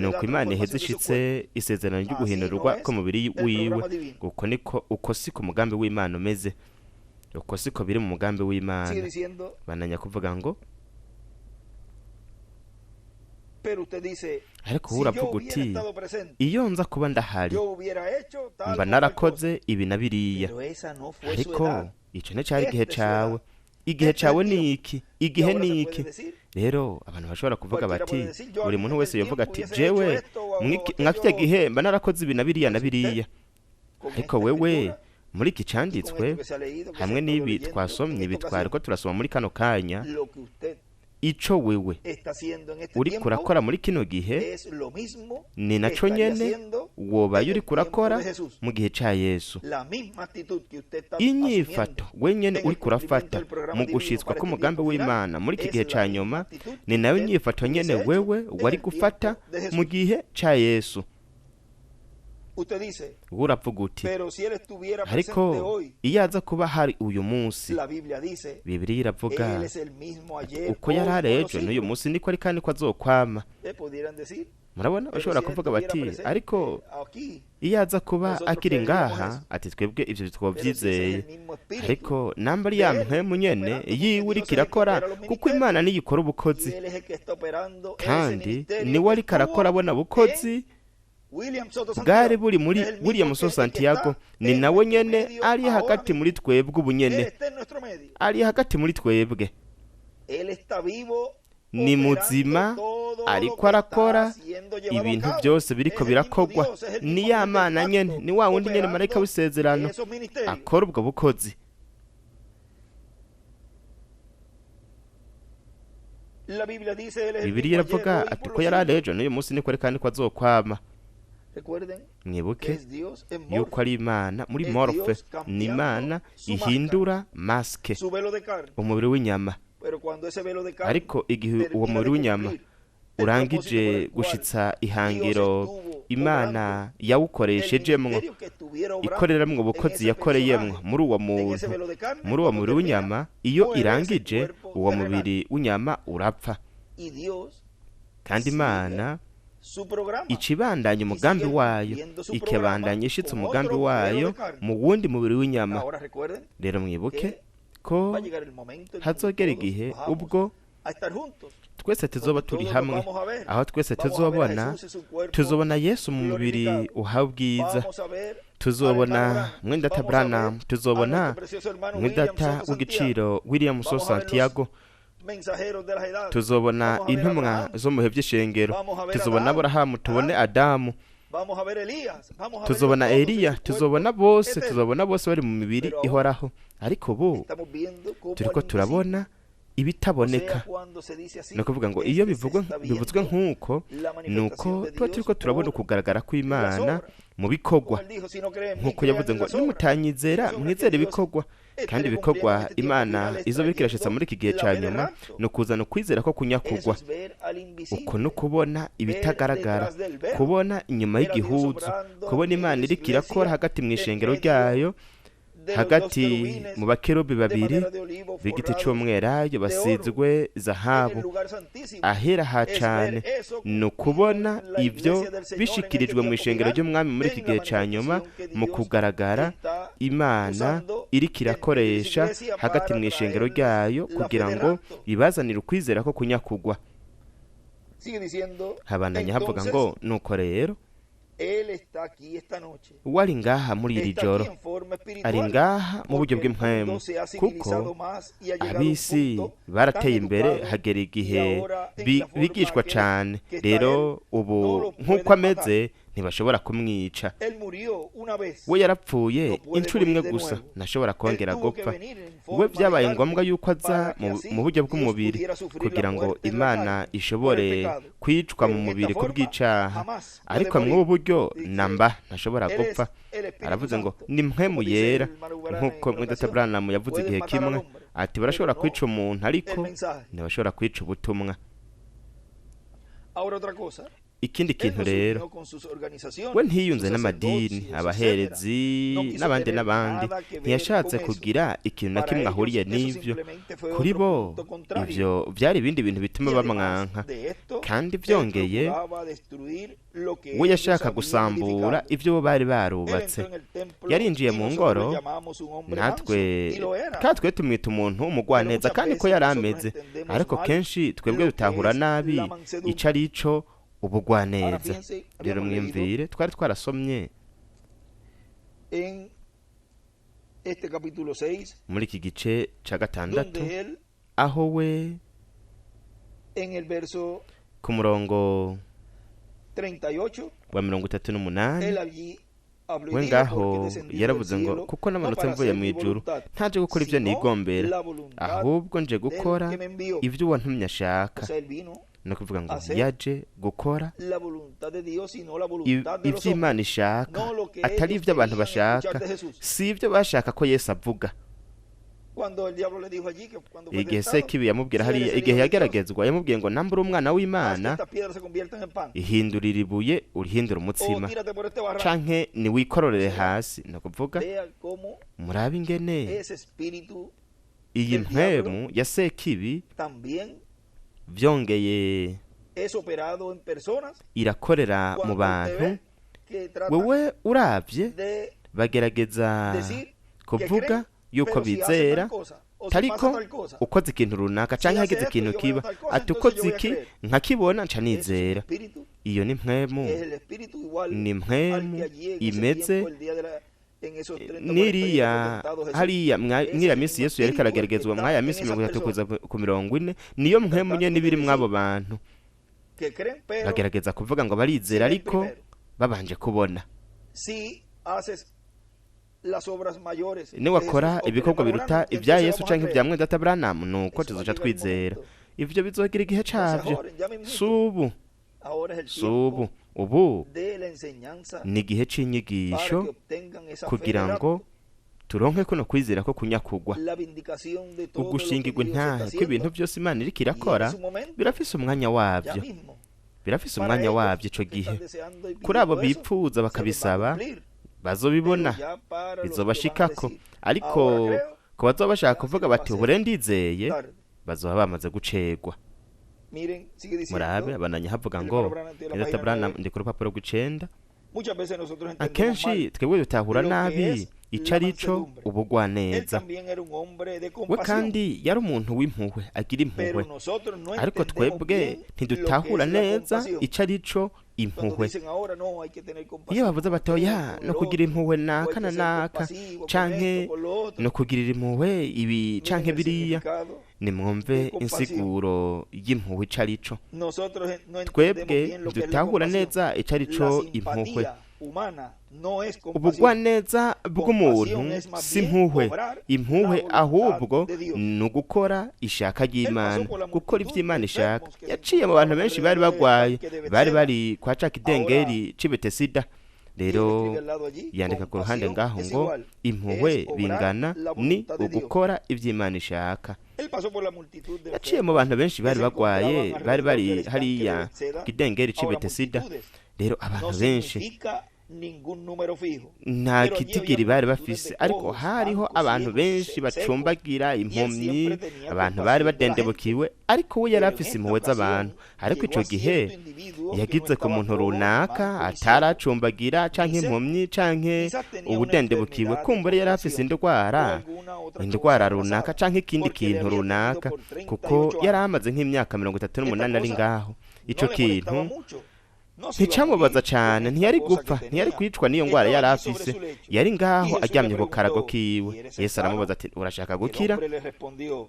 Nuko Imana iheze ishitse isezerano ryo guhindurwa k'umubiri wiwe. Uko niko, uko siko umugambi w'Imana umeze, uko siko biri mu mugambi w'Imana. Bananya kuvuga ngo: "Ariko wowe uravuga uti: 'Iyo nza kuba ndahari, mba narakoze ibi na biriya.'" Ariko ico nticari igihe cawe. Igihe cawe ni iki, igihe ni iki. Rero abantu bashobora kuvuga bati, buri muntu wese yovuga ati: "Jewe mwa kirya gihe mba narakoze ibi na biriya na biriya." Ariko wewe muri iki canditswe, hamwe n'ibi twasomye, ibi twariko turasoma muri kano kanya, ico wewe uriko urakora muri kino gihe ni naco nyene wobaye uriko urakora mu gihe ca Yesu. Inyifato wenyene uriko urafata mu gushitswa k'umugambi w'Imana muri iki gihe ca nyuma ni nayo nyifato nyene wewe wari gufata mu gihe ca Yesu. Uravuga uti: "Ariko iyo aza kuba hari uyu munsi." Bibiliya iravuga: "Uko yari ari ejo, n'uyu munsi niko ari, kandi ko azokwama." Murabona, bashobora kuvuga bati: "Ariko iyo aza kuba akiri ngaha," ati, "twebwe ivyo twovyizeye." Ariko namba ari ya mpwemu nyene yiwe iriko irakora, kuko Imana niyo ikora ubukozi, kandi niwe ariko arakora abona bukozi bwari buri muri William So Santiago, ni nawe nyene ari hagati muri twebwe ubu nyene, ari hagati muri twebwe, ni muzima, ariko arakora ibintu byose biriko birakogwa. Ni ya Mana nyene, ni wa wundi nyene, marayika w'isezerano akora ubwo bukozi. Bibiliya iravuga ati: "Ko yari ari ejo, n'uyu munsi niko ari, kandi ko azokwama." Mwibuke yuko ari Imana muri morphe, ni Imana ihindura maske, umubiri w'inyama. Ariko igihe uwo mubiri w'inyama urangije gushitsa ihangiro Imana yawukoreshejemwo, ikoreramwo ubukozi yakoreyemwo muri uwo muntu, muri uwo mubiri w'inyama, iyo irangije, uwo mubiri w'inyama urapfa. Kandi Imana icibandanya umugambi wayo, ikabandanya ishitse umugambi wayo mu wundi mubiri w'inyama. Rero mwibuke ko hazogera igihe ubwo twese tuzoba turi hamwe, aho twese tuzobona, tuzobona Yesu mu mubiri uhawe ubwiza, tuzobona mwendata Branham, tuzobona mwendata w'igiciro William So Santiago, tuzobona intumwa zo mu bihe by'ishengero, tuzobona Aburahamu, tubone Adamu, tuzobona Eliya, tuzobona bose, tuzobona bose bari mu mibiri ihoraho. Ariko ubu turiko turabona ibitaboneka. Ni ukuvuga ngo iyo bivuzwe nk'uko, ni uko tuba turiko turabona ukugaragara kw'Imana mu bikorwa, nk'uko yavuze ngo nimutanyizera mwizere ibikorwa. Kandi ibikorwa Imana izo biriko irashitsa muri iki gihe ca nyuma ni ukuzana ukwizera ko kunyakugwa. Uko ni ukubona ibitagaragara, kubona inyuma y'igihuzu, kubona Imana iriko irakora hagati mu ishengero ryayo, hagati mu bakerubi babiri b'igiti c'umwelayo basizwe zahabu ahera ha cane. Ni ukubona ivyo bishikirijwe mu ishengero ry'umwami muri iki gihe ca nyuma, mu kugaragara Imana iriko irakoresha hagati mu ishengero ryayo kugira ngo ibazanire ukwizera ko kunyakugwa. Habandanya havuga ngo nuko rero uwo ari ngaha muri iri joro, ari ngaha mu buryo bw'impwemu, kuko ab'isi barateye imbere hagera igihe bigishwa cane. Rero ubu nk'uko ameze ntibashobora kumwica. We yarapfuye inshuro imwe gusa, ntashobora kongera gupfa. We byabaye ngombwa yuko aza mu buryo bw'umubiri kugira ngo Imana ishobore kwicwa mu mubiri kubw'icaha, ariko mw'ubu buryo namba ntashobora gupfa. Aravuze ngo ni mpwemu yera, nk'uko mwedata Branham yavuze igihe kimwe ati barashobora kwica umuntu ariko ntibashobora kwica ubutumwa. Ikindi kintu rero, we ntiyunze n'amadini, abaherezi n'abandi n'abandi, ntiyashatse kugira ikintu na kimwe ahuriye n'ivyo. Kuri bo ivyo vyari ibindi bintu bituma bamwanka. Kandi vyongeye we yashaka gusambura ivyo bo bari barubatse. Yarinjiye mu ngoro, natwe katwe tumwita umuntu w'umugwaneza, kandi ko yari ameze, ariko kenshi twebwe dutahura nabi ico ari ico ubugwaneza. Rero mwimvire, twari twarasomye muri iki gice ca gatandatu, aho we ku murongo wa 38 we ngaho yaravuze ngo kuko namanutse mvuye mu ijuru ntaje gukora ivyo nigombera, ahubwo nje gukora ivyo uwantumye ashaka. Ni ukuvuga ngo yaje gukora ivyo Imana ishaka, atari ivyo abantu bashaka, si ivyo bashaka ko Yesu avuga. Igihe Sekibi yamubwira hariya, igihe yageragezwa, yamubwiye ngo nambura umwana w'Imana, ihindurira ibuye urihindura umutsima, canke niwikororere hasi. Ni ukuvuga murabe ingene iyi mpwemu ya Sekibi vyongeye irakorera mu bantu. Wewe uravye bagerageza kuvuga yuko bizera, tariko ukoze ikintu runaka canke hagize ikintu kiba, ati ukoze iki nkakibona nca nizera. Iyo ni mpwemu, ni mpwemu imeze niriya hariya mwiriya minsi Yesu yariko arageragezwa, mwaya minsi 30 kuza ku 40, niyo mpwemu nyene ibiri mw'abo bantu. Bagerageza kuvuga ngo barizera, ariko babanje kubona. Niwakora ibikorwa biruta ibya Yesu canke ibya mwedata Branham, nuko tuzoca twizera. Ivyo bizogira igihe cavyo. Subu subu ubu ni igihe c'inyigisho kugira ngo turonke kuno kwizera ko kunyakugwa, ugushingirwa intahe ko ibintu byose Imana iriko irakora birafise umwanya wavyo, birafise umwanya wavyo. Ico gihe kuri abo bipfuza bakabisaba bazobibona, bizobashikako. Ariko ku bazoba bashaka kuvuga bati ubu rero ndizeye, bazoba bamaze gucegwa. Murabe abananya havuga ngo Dr. Branham, ndi ku rupapuro rw'icenda. Akenshi twebwe dutahura nabi ico ari cyo ubugwaneza. We kandi yari umuntu w'impuhwe, agira impuhwe, ariko twebwe ntidutahura neza ico ari cyo impuhwe. Iyo bavuze batoya no kugira impuhwe naka na naka, canke no kugirira impuhwe ibi canke biriya, nimwumve insiguro y'impuhwe ico ari cyo. Twebwe ntidutahura neza ico ari cyo impuhwe. Ubugwaneza bw'umuntu si impuhwe. Impuhwe ahubwo ni ugukora ishaka ry'Imana, gukora ibyo Imana ishaka. Yaciye mu bantu benshi bari bagwaye, bari bari kwa ca kidengeri c'i Betesida. Rero yandika ku ruhande ngaho ngo impuhwe bingana ni ugukora ibyo Imana ishaka. Yaciye mu bantu benshi bari bagwaye, bari bari hariya kidengeri c'i Betesida. Rero abantu benshi nta kitigiri bari bafise, ariko hariho abantu benshi bacumbagira, impumyi, abantu bari badendebukiwe, ariko we yari afise impuhwe z'abantu. Ariko ico gihe yagize ku muntu runaka ataracumbagira canke impumyi canke ubudendebukiwe, kumbure yari afise indwara runaka canke ikindi kintu runaka, kuko yari amaze nk'imyaka 38 ari ngaho. Ico kintu nticamubaza cane, ntiyari gupfa, ntiyari kwicwa n'iyo ngwara yari afise. Yari ngaho aryamye ku karago kiwe. Yesu aramubaza ati urashaka gukira?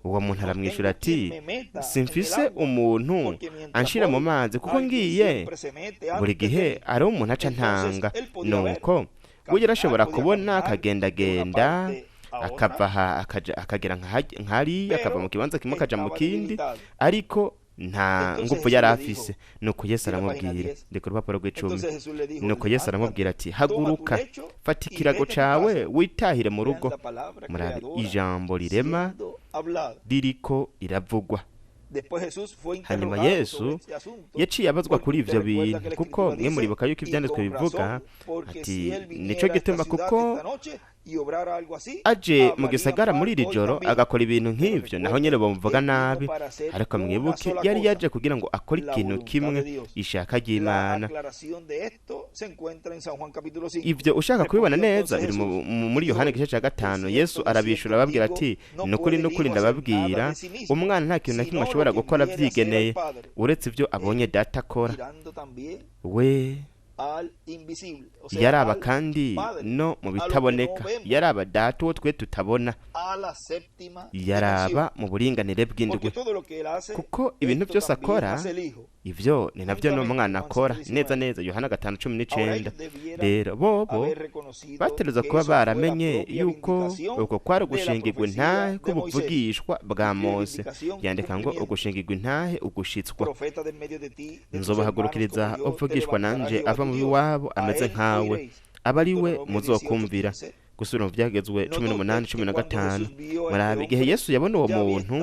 Uwo muntu aramwishura ati simfise umuntu anshira mu mazi, kuko ngiye buri gihe ari umuntu aca ntanga. Nuko we yarashobora kubona, akagendagenda, akava aha akagera nk'hariya, akava mu kibanza kimwe akaja mu kindi, ariko nta ngufu yari afise. Nuko Yesu aramubwira, ndi ku rupapuro rw'icumi. Nuko Yesu aramubwira ati haguruka, fata ikirago cawe witahire mu rugo. Murabe ijambo rirema ririko riravugwa. Hanyuma Yesu yaciye abazwa kuri ivyo bintu, kuko mwe muribuka yuko ivyanditswe bivuga ati nico gituma kuko aje mu gisagara muri iri joro agakora ibintu nk'ivyo, naho nyene bamuvuga nabi. Ariko mwibuke yari yaje kugira ngo akore ikintu kimwe, ishaka ry'Imana. Ivyo ushaka kubibona neza biri muri Yohana igice ca 5. Yesu arabishura ababwira ati nukuri nukuri ndababwira, umwana nta kintu na kimwe ashobora gukora avyigeneye, uretse ivyo abonye data akora. We yaraba kandi no mu bitaboneka, yaraba data uwo twe tutabona, yaraba mu buringanire bw'indwi, kuko ibintu byose akora ivyo ni navyo n'umwana akora neza neza. Yohana 5:19. Rero bobo bategerezwa kuba baramenye yuko uko kwari ugushingirwa intahe k'ubuvugishwa bwa Mose. Yandika ngo ugushingirwa intahe ugushitswa. Nzobahagurukiriza uvugishwa nanje ava mu biwabo ameze nkawe, aba ari we muzokumvira. Gusubira mu Vyagezwe 18:15. Murabe igihe Yesu yabona uwo muntu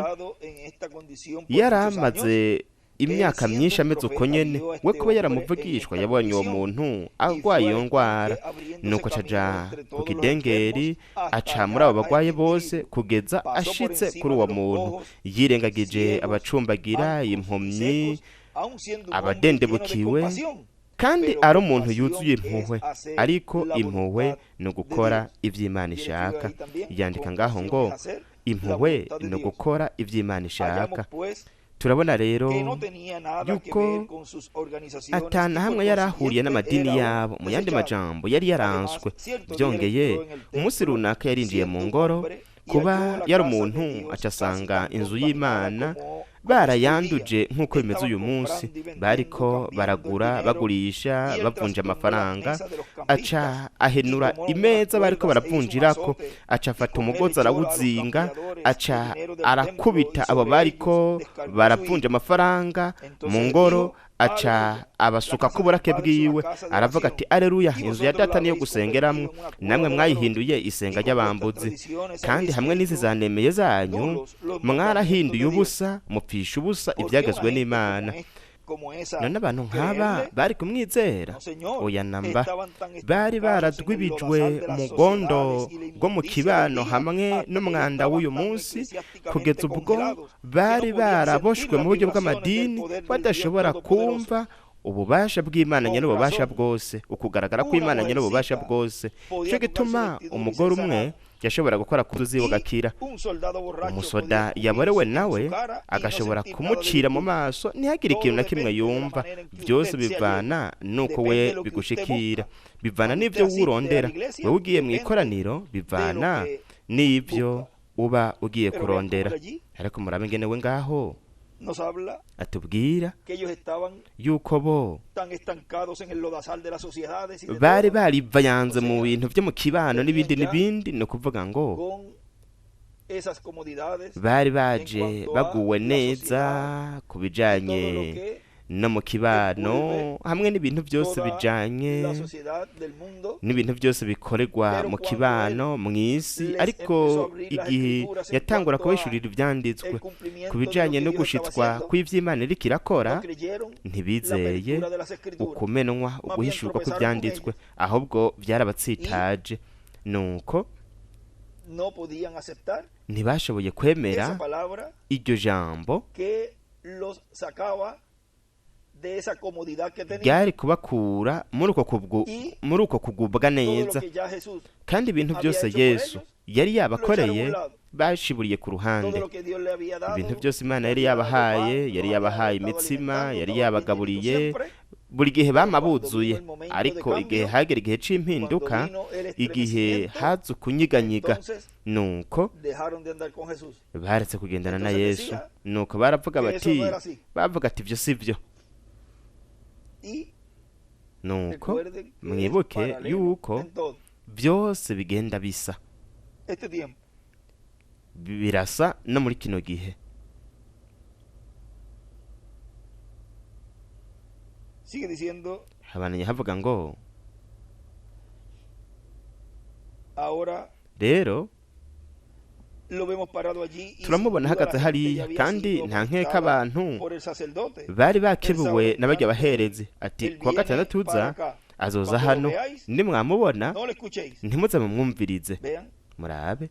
yari amaze imyaka myinshi ameze uko nyene, we kuba yaramuvugishwa yabonye uwo muntu agwaye iyo ngwara. Nuko acaja ku kidengeri, aca muri abo bagwaye bose kugeza ashitse kuri uwo muntu. Yirengagije abacumbagira, impumyi, abadendebukiwe, kandi ari umuntu yuzuye impuhwe. Ariko impuhwe ni ugukora ivy'Imana ishaka. Yandika ngaho ngo impuhwe ni ugukora ivy'Imana ishaka. Turabona rero yuko atana hamwe yari ahuriye n'amadini yabo. Mu yandi majambo yari yaranswe. Byongeye umunsi runaka yarinjiye mu ngoro, kuba yari umuntu acasanga inzu y'Imana barayanduje nk'uko bimeze uyu munsi. Bariko baragura, bagurisha, bavunja amafaranga. Aca ahenura imeza bariko baravunjirako, aca afata umugozi arawuzinga, aca arakubita abo bariko baravunja amafaranga mu ngoro, aca abasuka ku burake bwiwe, aravuga ati aleluya, inzu ya data niyo gusengeramwo, namwe mwayihinduye isenga ry'abambuzi. Kandi hamwe n'izi zanemeye zanyu mwarahinduye ubusa, mupfisha ubusa ibyagezwe n'Imana. como esa None abantu nk'aba creerle? bari kumwizera? No, señor. Oya namba. Estaban tan Bari estancados en el baradwibijwe lodazal de las mugondo sociedades y la rwo mu inmundicia del kibano día, hamwe hasta que ya n'umwanda estaban w'uyu tan munsi, eclesiásticamente kugeza ubwo congelados que no bari podían sentir baraboshwe las mu buryo vibraciones del bw'amadini, poder del Dios badashobora Todopoderoso. kumva ububasha bw'Imana Con nyir'ububasha razón, bwose, ukugaragara una kw'Imana nyir'ububasha mujercita bwose. podía Nico tocar su gituma vestidura y umugore ser umwe sanada. yashobora gukora ku ruzi Y agakira, un soldado borracho podía umusoda yaborewe escupir en nawe su cara y no agashobora sentir nada de kumucira mu disgusto. maso ntihagire ikintu Todo na kimwe depende de la yumva. manera en que Byose usted se allegue. bivana nuko we Depende de lo que usted bigushikira, busca. bivana Cuando n'ivyo usted asiste a la wurondera. iglesia, Wewe ugiye mu depende ikoraniro de lo bivana que n'ivyo busca. uba ugiye Pero vean cómo kurondera. él allí Ariko murabe ingene we ngaho nos habla atubwira que ellos estaban yuko bo tan estancados en el lodazal de las sociedades y de bari todo, barivanze O mu sea, bintu vyo mu kibano tenían n'ibindi ya n'ibindi, ni ukuvuga ngo con esas comodidades bari en baje cuanto a baguwe la neza sociedad ku y todo lo bijanye que no mu kibano envuelve hamwe n'ibintu byose toda bijanye la sociedad del mundo. n'ibintu byose bikorerwa Pero mu cuando él kibano mu isi. les Ariko empezó a abrir las igihe escrituras en yatangura cuanto a kubishurira ivyanditswe el ku cumplimiento de lo bijanye que no Dios estaba gushitswa haciendo, kw'ivy'Imana iriko irakora, no creyeron la ntibizeye apertura de las escrituras. ukumenwa Más bien uguhishurwa tropezaron con kw'ivyanditswe, ellas ahubwo y vyarabatsitaje. Nuko no podían aceptar ntibashoboye esa kwemera palabra iryo jambo que los sacaba de esa comodidad que tenían ryari kubakura muri uko y muri uko kugubwa todo lo neza. que ya Jesús Kandi ibintu había byose hecho por Yesu ellos, yari lo echaron a yabakoreye un lado. bashiburiye ku Todo ruhande. lo que Dios le había Ibintu dado, byose Imana le yari había dado yabahaye, pan, yari los había yabahaye estado imitsima, alimentando, yari estaban bien llenitos yabagaburiye, siempre. buri gihe Pero bama cuando vino buzuye. el momento de Ariko igihe cambio, hagera igihe cuando c'impinduka, vino el igihe estremecimiento, haza ukunyiganyiga, entonces nuko dejaron de andar con Jesús. baretse kugendana na Entonces Yesu. decía Nuko baravuga que eso bati, no era así. bavuga ati ibyo si byo. Y Nuko recuerden que es mwibuke paralelo yuko en todo byose bigenda bisa, este tiempo. birasa no muri kino gihe. Sigue diciendo, Habananye havuga ngo ahora rero lo vemos parado allí y sin turamubona duda la ahagaze gente ya hariya, había kandi sido nta nkeka amonestada abantu por el sacerdote. bari El sábado bakebuwe n'abarya entrante, baherezi ati él kuwa viene gatandatu para uza acá. azoza Cuando lo hano, veáis, nimwamubona no le escuchéis. ntimuze mumwumvirize. Vean, Murabe,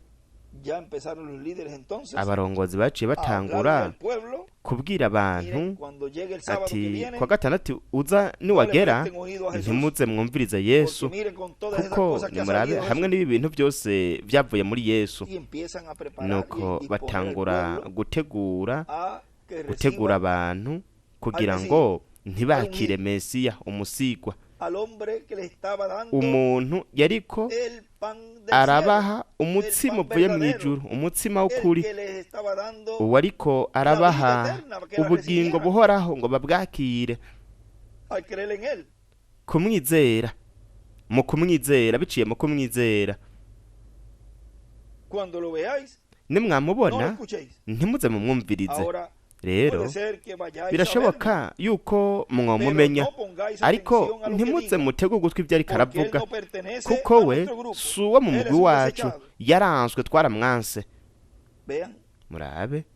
ya empezaron los líderes entonces abarongozi baciye a hablarle batangura al pueblo. kubwira abantu Miren, cuando llegue el sábado que ati viene, kuwa gatandatu uza no le niwagera presten oído a Jesús, ntimuze mwumvirize Yesu, porque miren con todas esas kuko cosas que ha nimurabe salido hamwe Jesús. n'ibi bintu byose byavuye muri Yesu. Y empiezan a preparar y a Nuko indisponer al batangura pueblo gutegura a que gutegura reciba abantu al kugira Mesías, ngo al ntibakire ungido, Mesiya umusigwa, al hombre que le estaba dando umuntu yariko el pan del cielo, arabaha el umutsima pan uvuye mu verdadero, ijuru, umutsima el w'ukuri, que les estaba dando uwo ariko la vida arabaha eterna, que la ubugingo recibieran buhoraho ngo babwakire al creer en él. kumwizera, mu kumwizera, biciye mu kumwizera. Cuando lo veáis, no lo Nimwamubona escuchéis. ntimuze mumwumvirize. Ahora Rero puede ser que vayáis a verlo, birashoboka yuko pero mwomumenya, no pongáis ariko atención a lo que ntimuze diga, mutege ugutwi ibyo ariko porque él aravuga, no pertenece kuko a we nuestro grupo. si uwo mu Él mugwi es un wacu, desechado. yaranswe, twaramwanse. Vean, Murabe,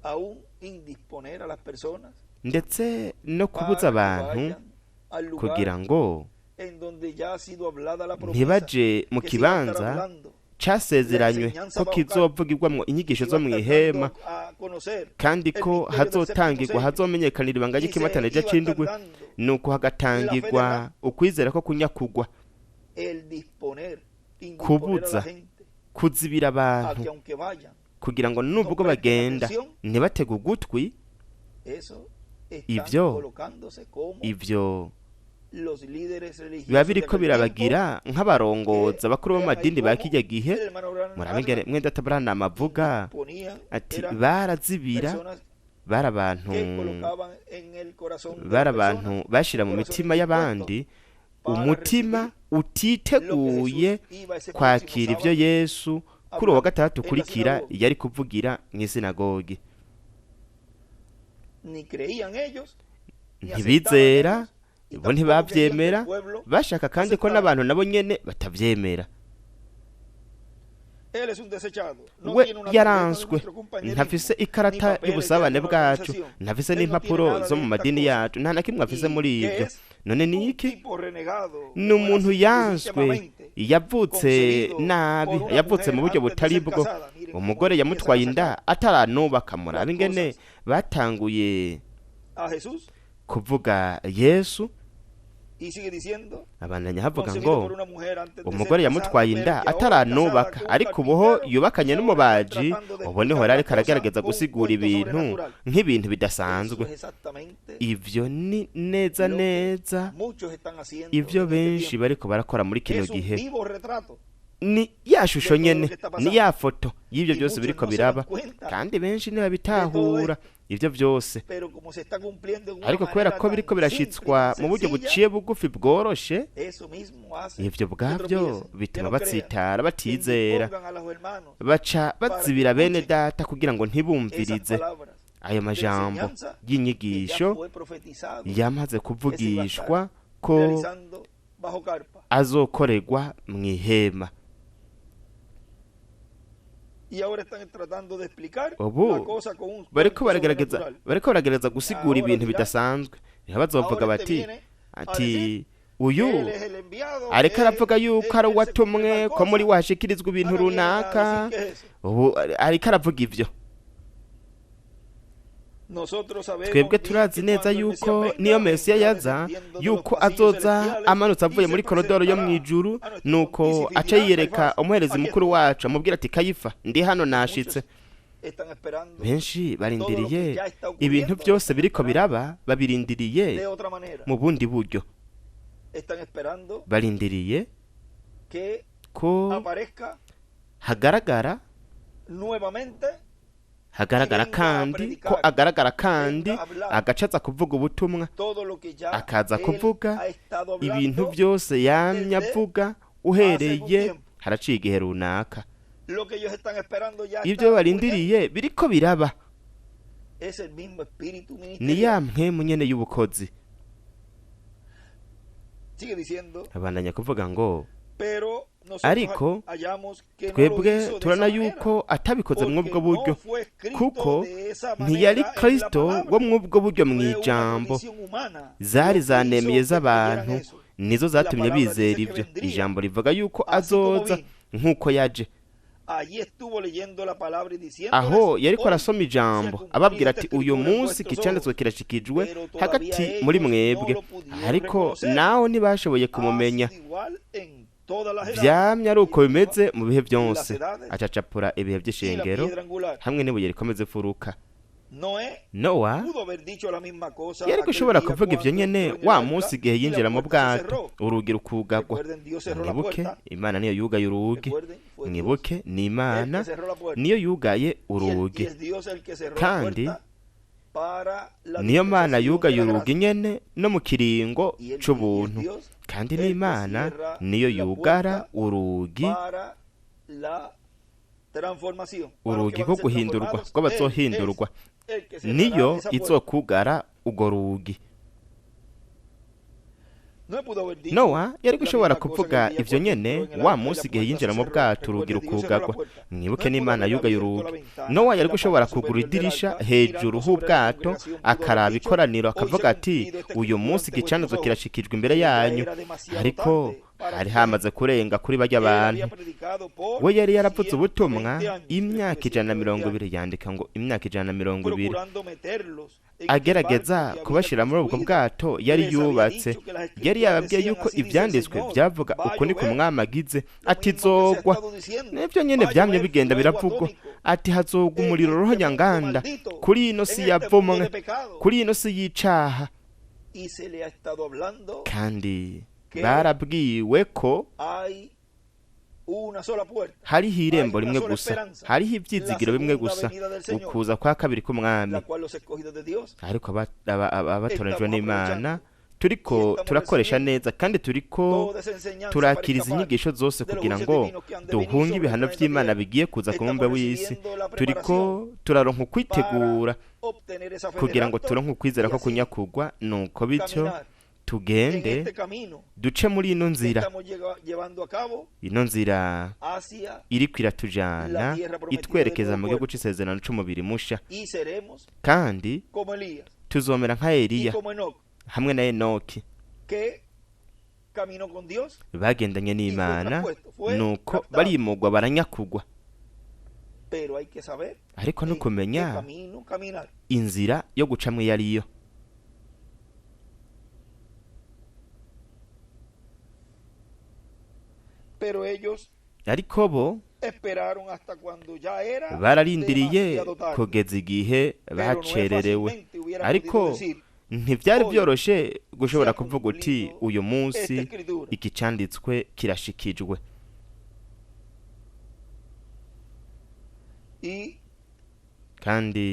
aún indisponer a las personas ndetse no kubuza para que abantu vayan al lugar kugira ngo en donde ya ha sido hablada la promesa ntibaje mu que se iba a estar kibanza hablando, la casezeranywe ko enseñanza bajo cargo, kizovugirwamwo inyigisho que zo iba a mu estar ihema, dando a conocer kandi el ko misterio del séptimo hazotangirwa sello, hazomenyekanira ibanga y se ry'ikimatanija iba a estar c'indwi, dando nuko la fe de hagatangirwa Raab, ukwizera ko kunyakugwa, el disponer, indisponer a la kubuza, gente kuzibira a abantu que aunque vayan, kugira ngo no nubwo presten bagenda atención, ntibatege ugutwi. eso están Ivyo colocándose como ivyo los líderes biba religiosos de biriko aquel tiempo birabagira nk'abarongozi que abakuru vean ahí b'amadini ba cómo kirya gihe. el hermano Branham Murabe ingene habla, mwene Branham avuga indisponían, ati eran barazibira, personas bari abantu que colocaban en el corazón de bari las personas abantu bashira mu corazones mitima dispuestos y'abandi para umutima recibir lo que utiteguye Jesús iba ese próximo kwakira ivyo sábado Yesu kuri uwo a hablar gatandatu en la ukurikira sinagoga. yari kuvugira mw'isinagogi. Ni creían ellos, ni aceptaban Ntibizera, ellos, y bo tampoco querían que el ntibavyemera, pueblo bashaka kandi ko aceptara. n'abantu nabo nyene batavyemera. We yaranswe, ntafise ikarata y'ubusabane bwacu, ntafise n'impapuro zo mu madini yacu, nta na kimwe afise muri ibyo. None ni iki? Ni umuntu yanswe, yavutse nabi, yavutse mu buryo butari bwo. Umugore yamutwaye inda ataranubaka. Murabe ingene batanguye kuvuga Yesu. Abandanya havuga ngo umugore yamutwaye inda ataranubaka, ariko ubuho yubakanye n'umubaji. Ubu niho yari ariko aragerageza gusigura ibintu nk'ibintu bidasanzwe. Ivyo ni neza neza ivyo benshi bariko barakora muri kino gihe. Ni ya shusho nyene, ni ya foto y'ibyo byose biriko biraba, kandi benshi ntibabitahura ibyo byose. Ariko kubera ko biriko birashitswa mu buryo buciye bugufi bworoshe, ivyo bwabyo bituma batsitara, batizera, baca bazibira bene data kugira ngo ntibumvirize ayo majambo y'inyigisho yamaze kuvugishwa ko azokorerwa mu ihema. Ubu bariko baragerageza gusigura ibintu bidasanzwe. Niho bazovuga bati ati uyu ariko aravuga yuko ari uwatumwe, ko muri washikirizwa ibintu runaka. Ubu ariko aravuga ivyo. Twebwe turazi neza yuko niyo Mesiya yaza, yuko azoza amanutse avuye muri korodoro yo mu ijuru, nuko aca yiyereka umuherezi mukuru wacu, amubwira ati: "Kayifa, ndi hano, nashitse." Benshi barindiriye ibintu byose biriko biraba, babirindiriye mu bundi buryo. Barindiriye ko hagaragara, hagaragara kandi, ko agaragara kandi agacaza kuvuga ubutumwa, akaza kuvuga ibintu byose yamye avuga uhereye haraciye igihe runaka. Ibyo barindiriye biriko biraba. Ni ya mpwemu nyene y'ubukozi. Abandanya kuvuga ngo ariko twebwe turana yuko atabikoze mw'ubwo buryo, kuko ntiyari Kristo wo mw'ubwo buryo mu ijambo. Zari zanemeye z'abantu nizo zatumye bizera ibyo. Ijambo rivuga yuko azoza nk'uko yaje. Aho yariko arasoma ijambo, ababwira ati: "Uyu munsi icyanditswe kirashikijwe hagati muri mwebwe." Ariko nawe ntibashoboye kumumenya. Vyamye ari uko bimeze mu bihe byose. Acacapura ibihe by'ishengero hamwe n'ibuye rikomeza imfuruka. Nowa yari gushobora kuvuga ivyo nyene wa munsi igihe yinjira mu bwato, urugi rukugagwa. Mwibuke, Imana niyo yugaye urugi. Mwibuke, ni Imana niyo yugaye urugi, kandi niyo Mana yugaye urugi nyene no mu kiringo c'ubuntu, kandi n'Imana niyo yugara urugi, urugi rwo guhindurwa rw'abazohindurwa, niyo izokugara urwo rugi. Nowa yari gushobora kuvuga ivyo nyene wa munsi igihe yinjira mu bwato, urugi rukugagwa. Mwibuke, n'Imana yugaye urugi. Nowa yari gushobora kugura idirisha hejuru h'ubwato, akaraba ikoraniro, akavuga ati: "Uyu munsi igicaniro kirashikijwe imbere yanyu." Ariko hari hamaze kurenga kuri barya bantu. We yari yaravuze ubutumwa imyaka 120, yandika ngo imyaka 120, agerageza kubashira muri ubwo bwato yari yubatse. Yari yababwiye yuko ivyanditswe byavuga uko niko umwami agize ati zogwa. Nivyo nyene vyamye bigenda biravugwa, ati hazogwa umuriro ruhonyanganda kuri ino si yavumwe, kuri ino si y'icaha. Kandi barabwiwe ko hariho irembo rimwe gusa, hariho ibyizigiro bimwe gusa, ukuza kwa kabiri k'umwami. Ariko abatoranijwe n'Imana turiko turakoresha neza, kandi turiko turakiriza inyigisho zose kugira ngo duhunge ibihano by'Imana bigiye kuza ku mubumbe w'isi. Turiko turaronka ukwitegura kugira ngo turonke ukwizera ko kunyakugwa, nuko bityo Tugende duce muri ino nzira, ino nzira iriko iratujana itwerekeza mu gihugu c'isezerano c'umubiri musha, kandi tuzomera nka Eliya hamwe na Enoki bagendanye n'Imana, nuko barimugwa baranyakugwa. Ariko no kumenya inzira yo gucamwo iyo ariyo. Ariko bo bararindiriye kugeza igihe bacererewe. Ariko ntibyari byoroshe gushobora kuvuga uti uyu munsi iki canditswe kirashikijwe. Kandi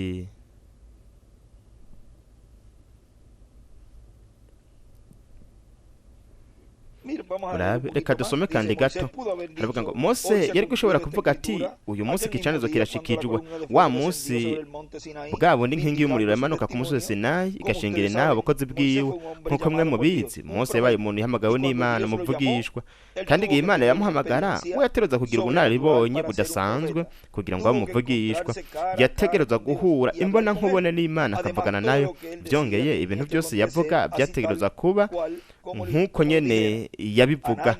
reka dusome kandi gato. Aravuga ngo Mose yari gushobora kuvuga ati uyu munsi igicaniro kirashikijwe, wa munsi bwa bundi inkingi y'umuriro yamanuka ku musozi Sinayi igashingira inaha abakozi bwiwe. Nk'uko mwe mubizi, Mose yabaye umuntu yahamagawe n'Imana, umuvugishwa, kandi igihe Imana yamuhamagara we yategerezwa kugira ubunararibonye budasanzwe kugira ngo abe umuvugishwa. Yategerezwa guhura imbona nkubone n'Imana akavugana nayo. Byongeye ibintu byose yavuga byategerezwa kuba nk'uko nyene yabivuga,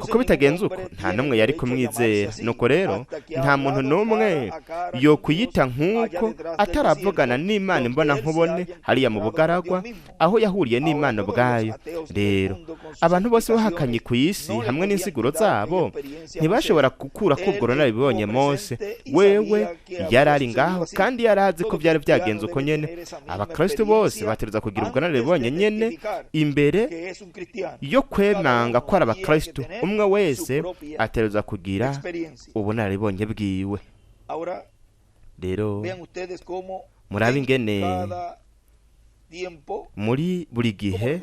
kuko bitagenze uko nta n'umwe yari kumwizera. Nuko rero nta muntu n'umwe yokwiyita nk'uko ataravugana n'Imana imbona nkubone hariya mu bugaragwa aho yahuriye n'Imana ubwayo. Rero abantu bose bahakanye ku isi hamwe n'insiguro zabo ntibashobora gukura kubwo runararibonye Mose. Wewe yari ari ngaho kandi yari azi ko byari byagenze uko nyene. Abakristo bose bategerezwa kugira ubwo nararibonye nyene imbere yo kwemanga ko ari abakristo. Umwe wese ategerezwa kugira ubunararibonye bwiwe. Rero murabe ingene muri buri gihe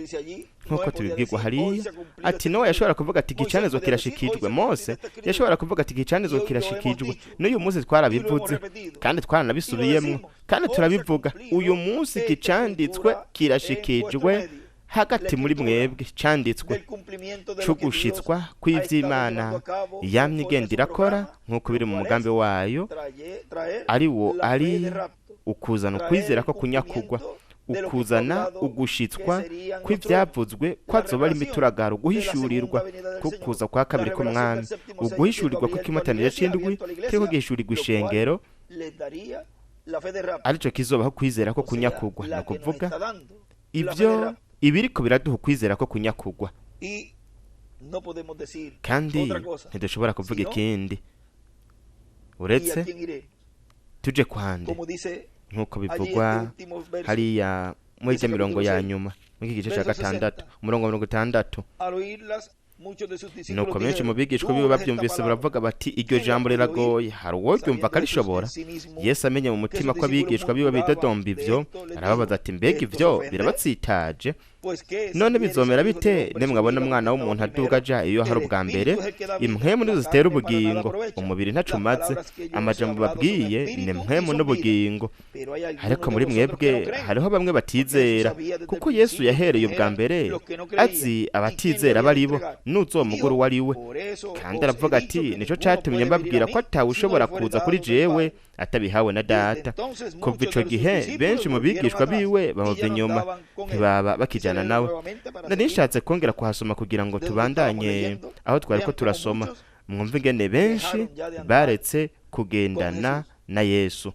nk'uko tubibwirwa hariya, ati Nowa yashobora kuvuga ati igicaniro kirashikijwe. Mose yashobora kuvuga ati igicaniro kirashikijwe. N'uyu munsi twarabivuze kandi twaranabisubiyemo kandi turabivuga. Uyu munsi igicanditswe kirashikijwe hagati muri mwebwe, canditswe cugushitswa kw'ivy'Imana yamye igenda irakora nk'uko biri mu mugambi wayo, ari wo ari ukuzana ukwizera ko kunyakugwa, ukuzana ugushitswa kw'ivyavuzwe ko azoba ari imituragaro, guhishurirwa kukuza kwa kabiri k'umwami, uguhishurirwa kw'ikimataniro c'indwi kiriko gihishurirwa ishengero, arico kizobaho kwizera ko kunyakugwa. Ni ukuvuga ivyo ibiriko biraduha ukwizera ko kunyakugwa, kandi ntidushobora kuvuga ikindi uretse tuje kwande nk'uko bivugwa hariya muri ijya mirongo ya nyuma muri iki gice cya 6 umurongo 60. Nuko benshi mu bigishwa biwe babyumvise baravuga bati iryo jambo riragoye, hari uworyumva akarishobora? Yesu amenye mu mutima ko abigishwa biwe bidodomba ivyo, arababaza ati mbega ivyo birabatsitaje? None bizomera bite nimwabona umwana w'umuntu aduga aja iyo hari ubwa mbere? Impwemu nizo zitera ubugingo, umubiri ntaco umaze. Amajambo babwiye ni mpwemu n'ubugingo. Ariko muri mwebwe hariho bamwe batizera, kuko Yesu yahereye ubwa mbere azi abatizera baribo n'uzomugura uwo ari we. Kandi aravuga ati nico catumye mbabwira ko atawe ushobora kuza kuri jewe atabihawe na Data. Kuva ico gihe benshi mu bigishwa biwe bamuva inyuma, ntibaba bakijana nawe. Narishatse kongera kuhasoma kugira ngo tubandanye aho twari ko turasoma, mwumve ingene benshi baretse kugendana na Yesu.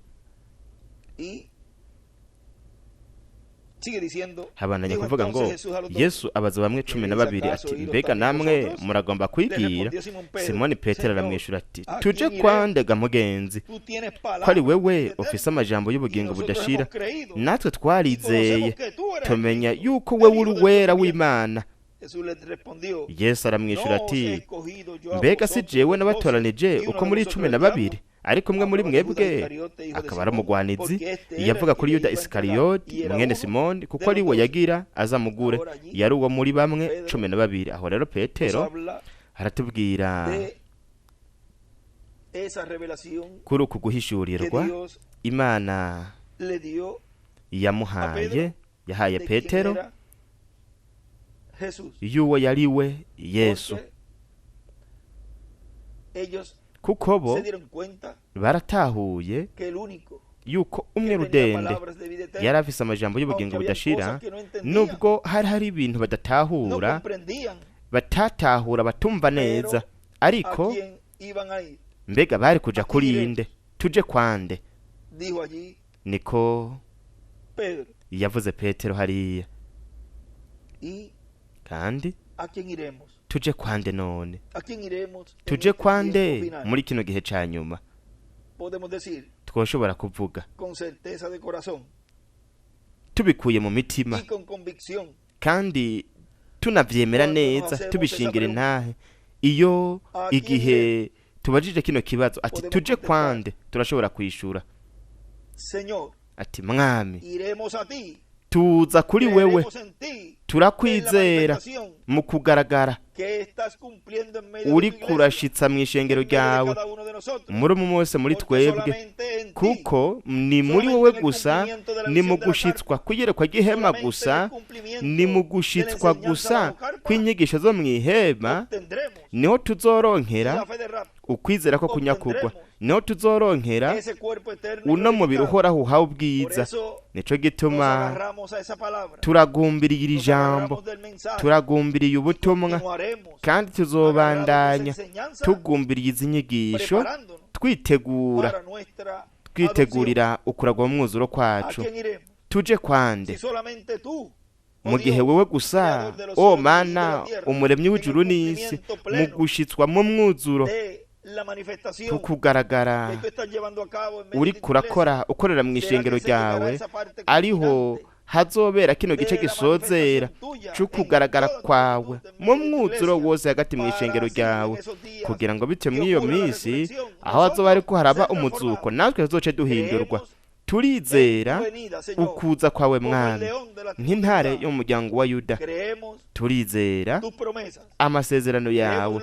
Habandanya kuvuga ngo Yesu abaza bamwe 12 ati mbega namwe muragomba kwigira? Simoni Petero aramwishura ati tuje kwandega mugenzi, ko ari wewe ufise amajambo y'ubugingo budashira. Natwe twarizeye tumenya yuko wewe uri uwera w'Imana. Yesu aramwishura ati mbega si jewe nabatoranije uko muri 12, ariko umwe muri mwebwe akaba ari umugwanizi. Yavuga kuri Yuda Isikariyoti mwene Simoni, kuko ari we yagira azamugure, yari uwo muri bamwe 12. Aho rero Petero aratubwira kuri uku guhishurirwa Imana yamuhaye, yahaye Petero y'uwo yari we Yesu, kuko bo baratahuye yuko umwe rudende yari afise amajambo y'ubugingo budashira, nubwo hari ibintu badatahura, batatahura, batumva neza. Ariko mbega bari kuja kuri inde? Tuje kwande? Niko yavuze Petero hariya. Kandi tuje kwande none? Tuje kwande muri kino gihe ca nyuma? Twoshobora kuvuga tubikuye mu mitima kandi tunavyemera neza, tubishingira intahe. Iyo igihe tubajije kino kibazo ati tuje kwande, turashobora kwishura ati Mwami, tuza kuri wewe, turakwizera mu kugaragara uri kurashitsa mu ishengero ryawe, muri umwe wese muri twebwe, kuko ni muri wowe gusa, ni mu gushitswa kuyerekwa ry'ihema gusa, ni mu gushitswa gusa kw'inyigisho zo mu ihema, niho tuzoronkera ukwizera ko kunyakugwa, niho tuzoronkera uno mubiri uhoraho uhawe ubwiza. Nico gituma turagumbiriye iri jambo, turagumbiriye ubutumwa, kandi tuzobandanya tugumbiriye izi nyigisho, twitegura twitegurira ukuragwa mu mwuzuro kwacu. Tuje kwande? Mu gihe wewe gusa, o Mana umuremyi w'ijuru n'isi, mu gushitswa mu mwuzuro kukugaragara uri kurakora ukorera mu ishengero ryawe, ariho hazobera kino gice gisozera c'ukugaragara kwawe mu mwuzuro wose hagati mu ishengero ryawe, kugira ngo bityo mw'iyo minsi aho hazoba hariko haraba umuzuko, natwe tuzoce duhindurwa. Turizera ukuza kwawe Mwami, nk'intare yo mu muryango wa Yuda. Turizera amasezerano yawe,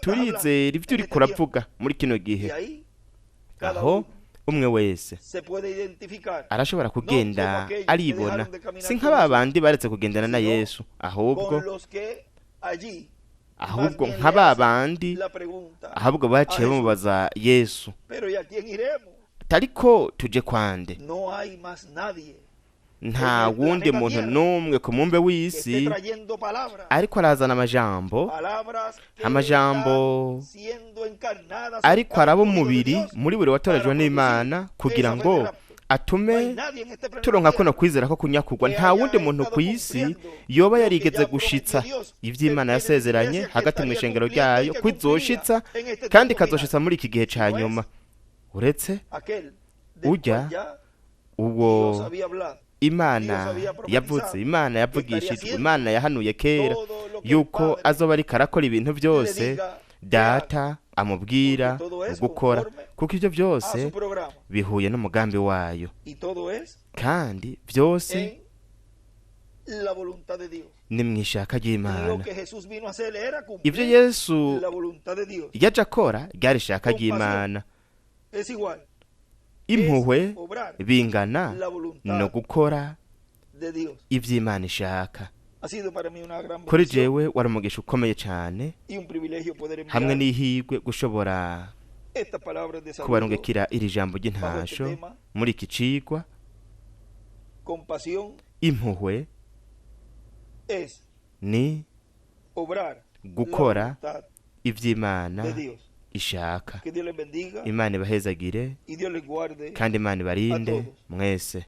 turizera ivyo uriko uravuga muri kino gihe. Aho umwe wese arashobora kugenda aribona, si nka bandi baretse kugendana na Yesu, ahubwo nka babandi ahubwo baciye bamubaza Yesu, tariko tuje kwande? Nta wundi muntu n'umwe ku mumbe w'isi ariko arazana amajambo, amajambo ariko araba umubiri muri buri watorejwe n'Imana, kugira ngo atume turonka kuno kwizera ko kunyakugwa. Nta wundi muntu ku isi yoba yarigeze gushitsa ivy'Imana yasezeranye hagati mu ishengero ryayo kwizoshitsa, kandi ikazoshitsa muri iki gihe ca nyuma, uretse ujya uwo Imana yavuze, Imana yavugishijwe, Imana yahanuye kera yuko azoba ariko arakora ibintu byose Data amubwira gukora, kuko ivyo byose bihuye n'umugambi wayo, kandi byose ni mw'ishaka ry'Imana. Ivyo Yesu yaje akora ryari ishaka ry'Imana. Impuhwe bingana no gukora ivy'Imana ishaka. Kuri jewe wari umugisha ukomeye cane hamwe n'ihirwe gushobora kubarungikira iri jambo ry'intasho muri iki cigwa. Impuhwe ni gukora ivy'Imana ishaka. Imana ibahezagire kandi Imana ibarinde mwese.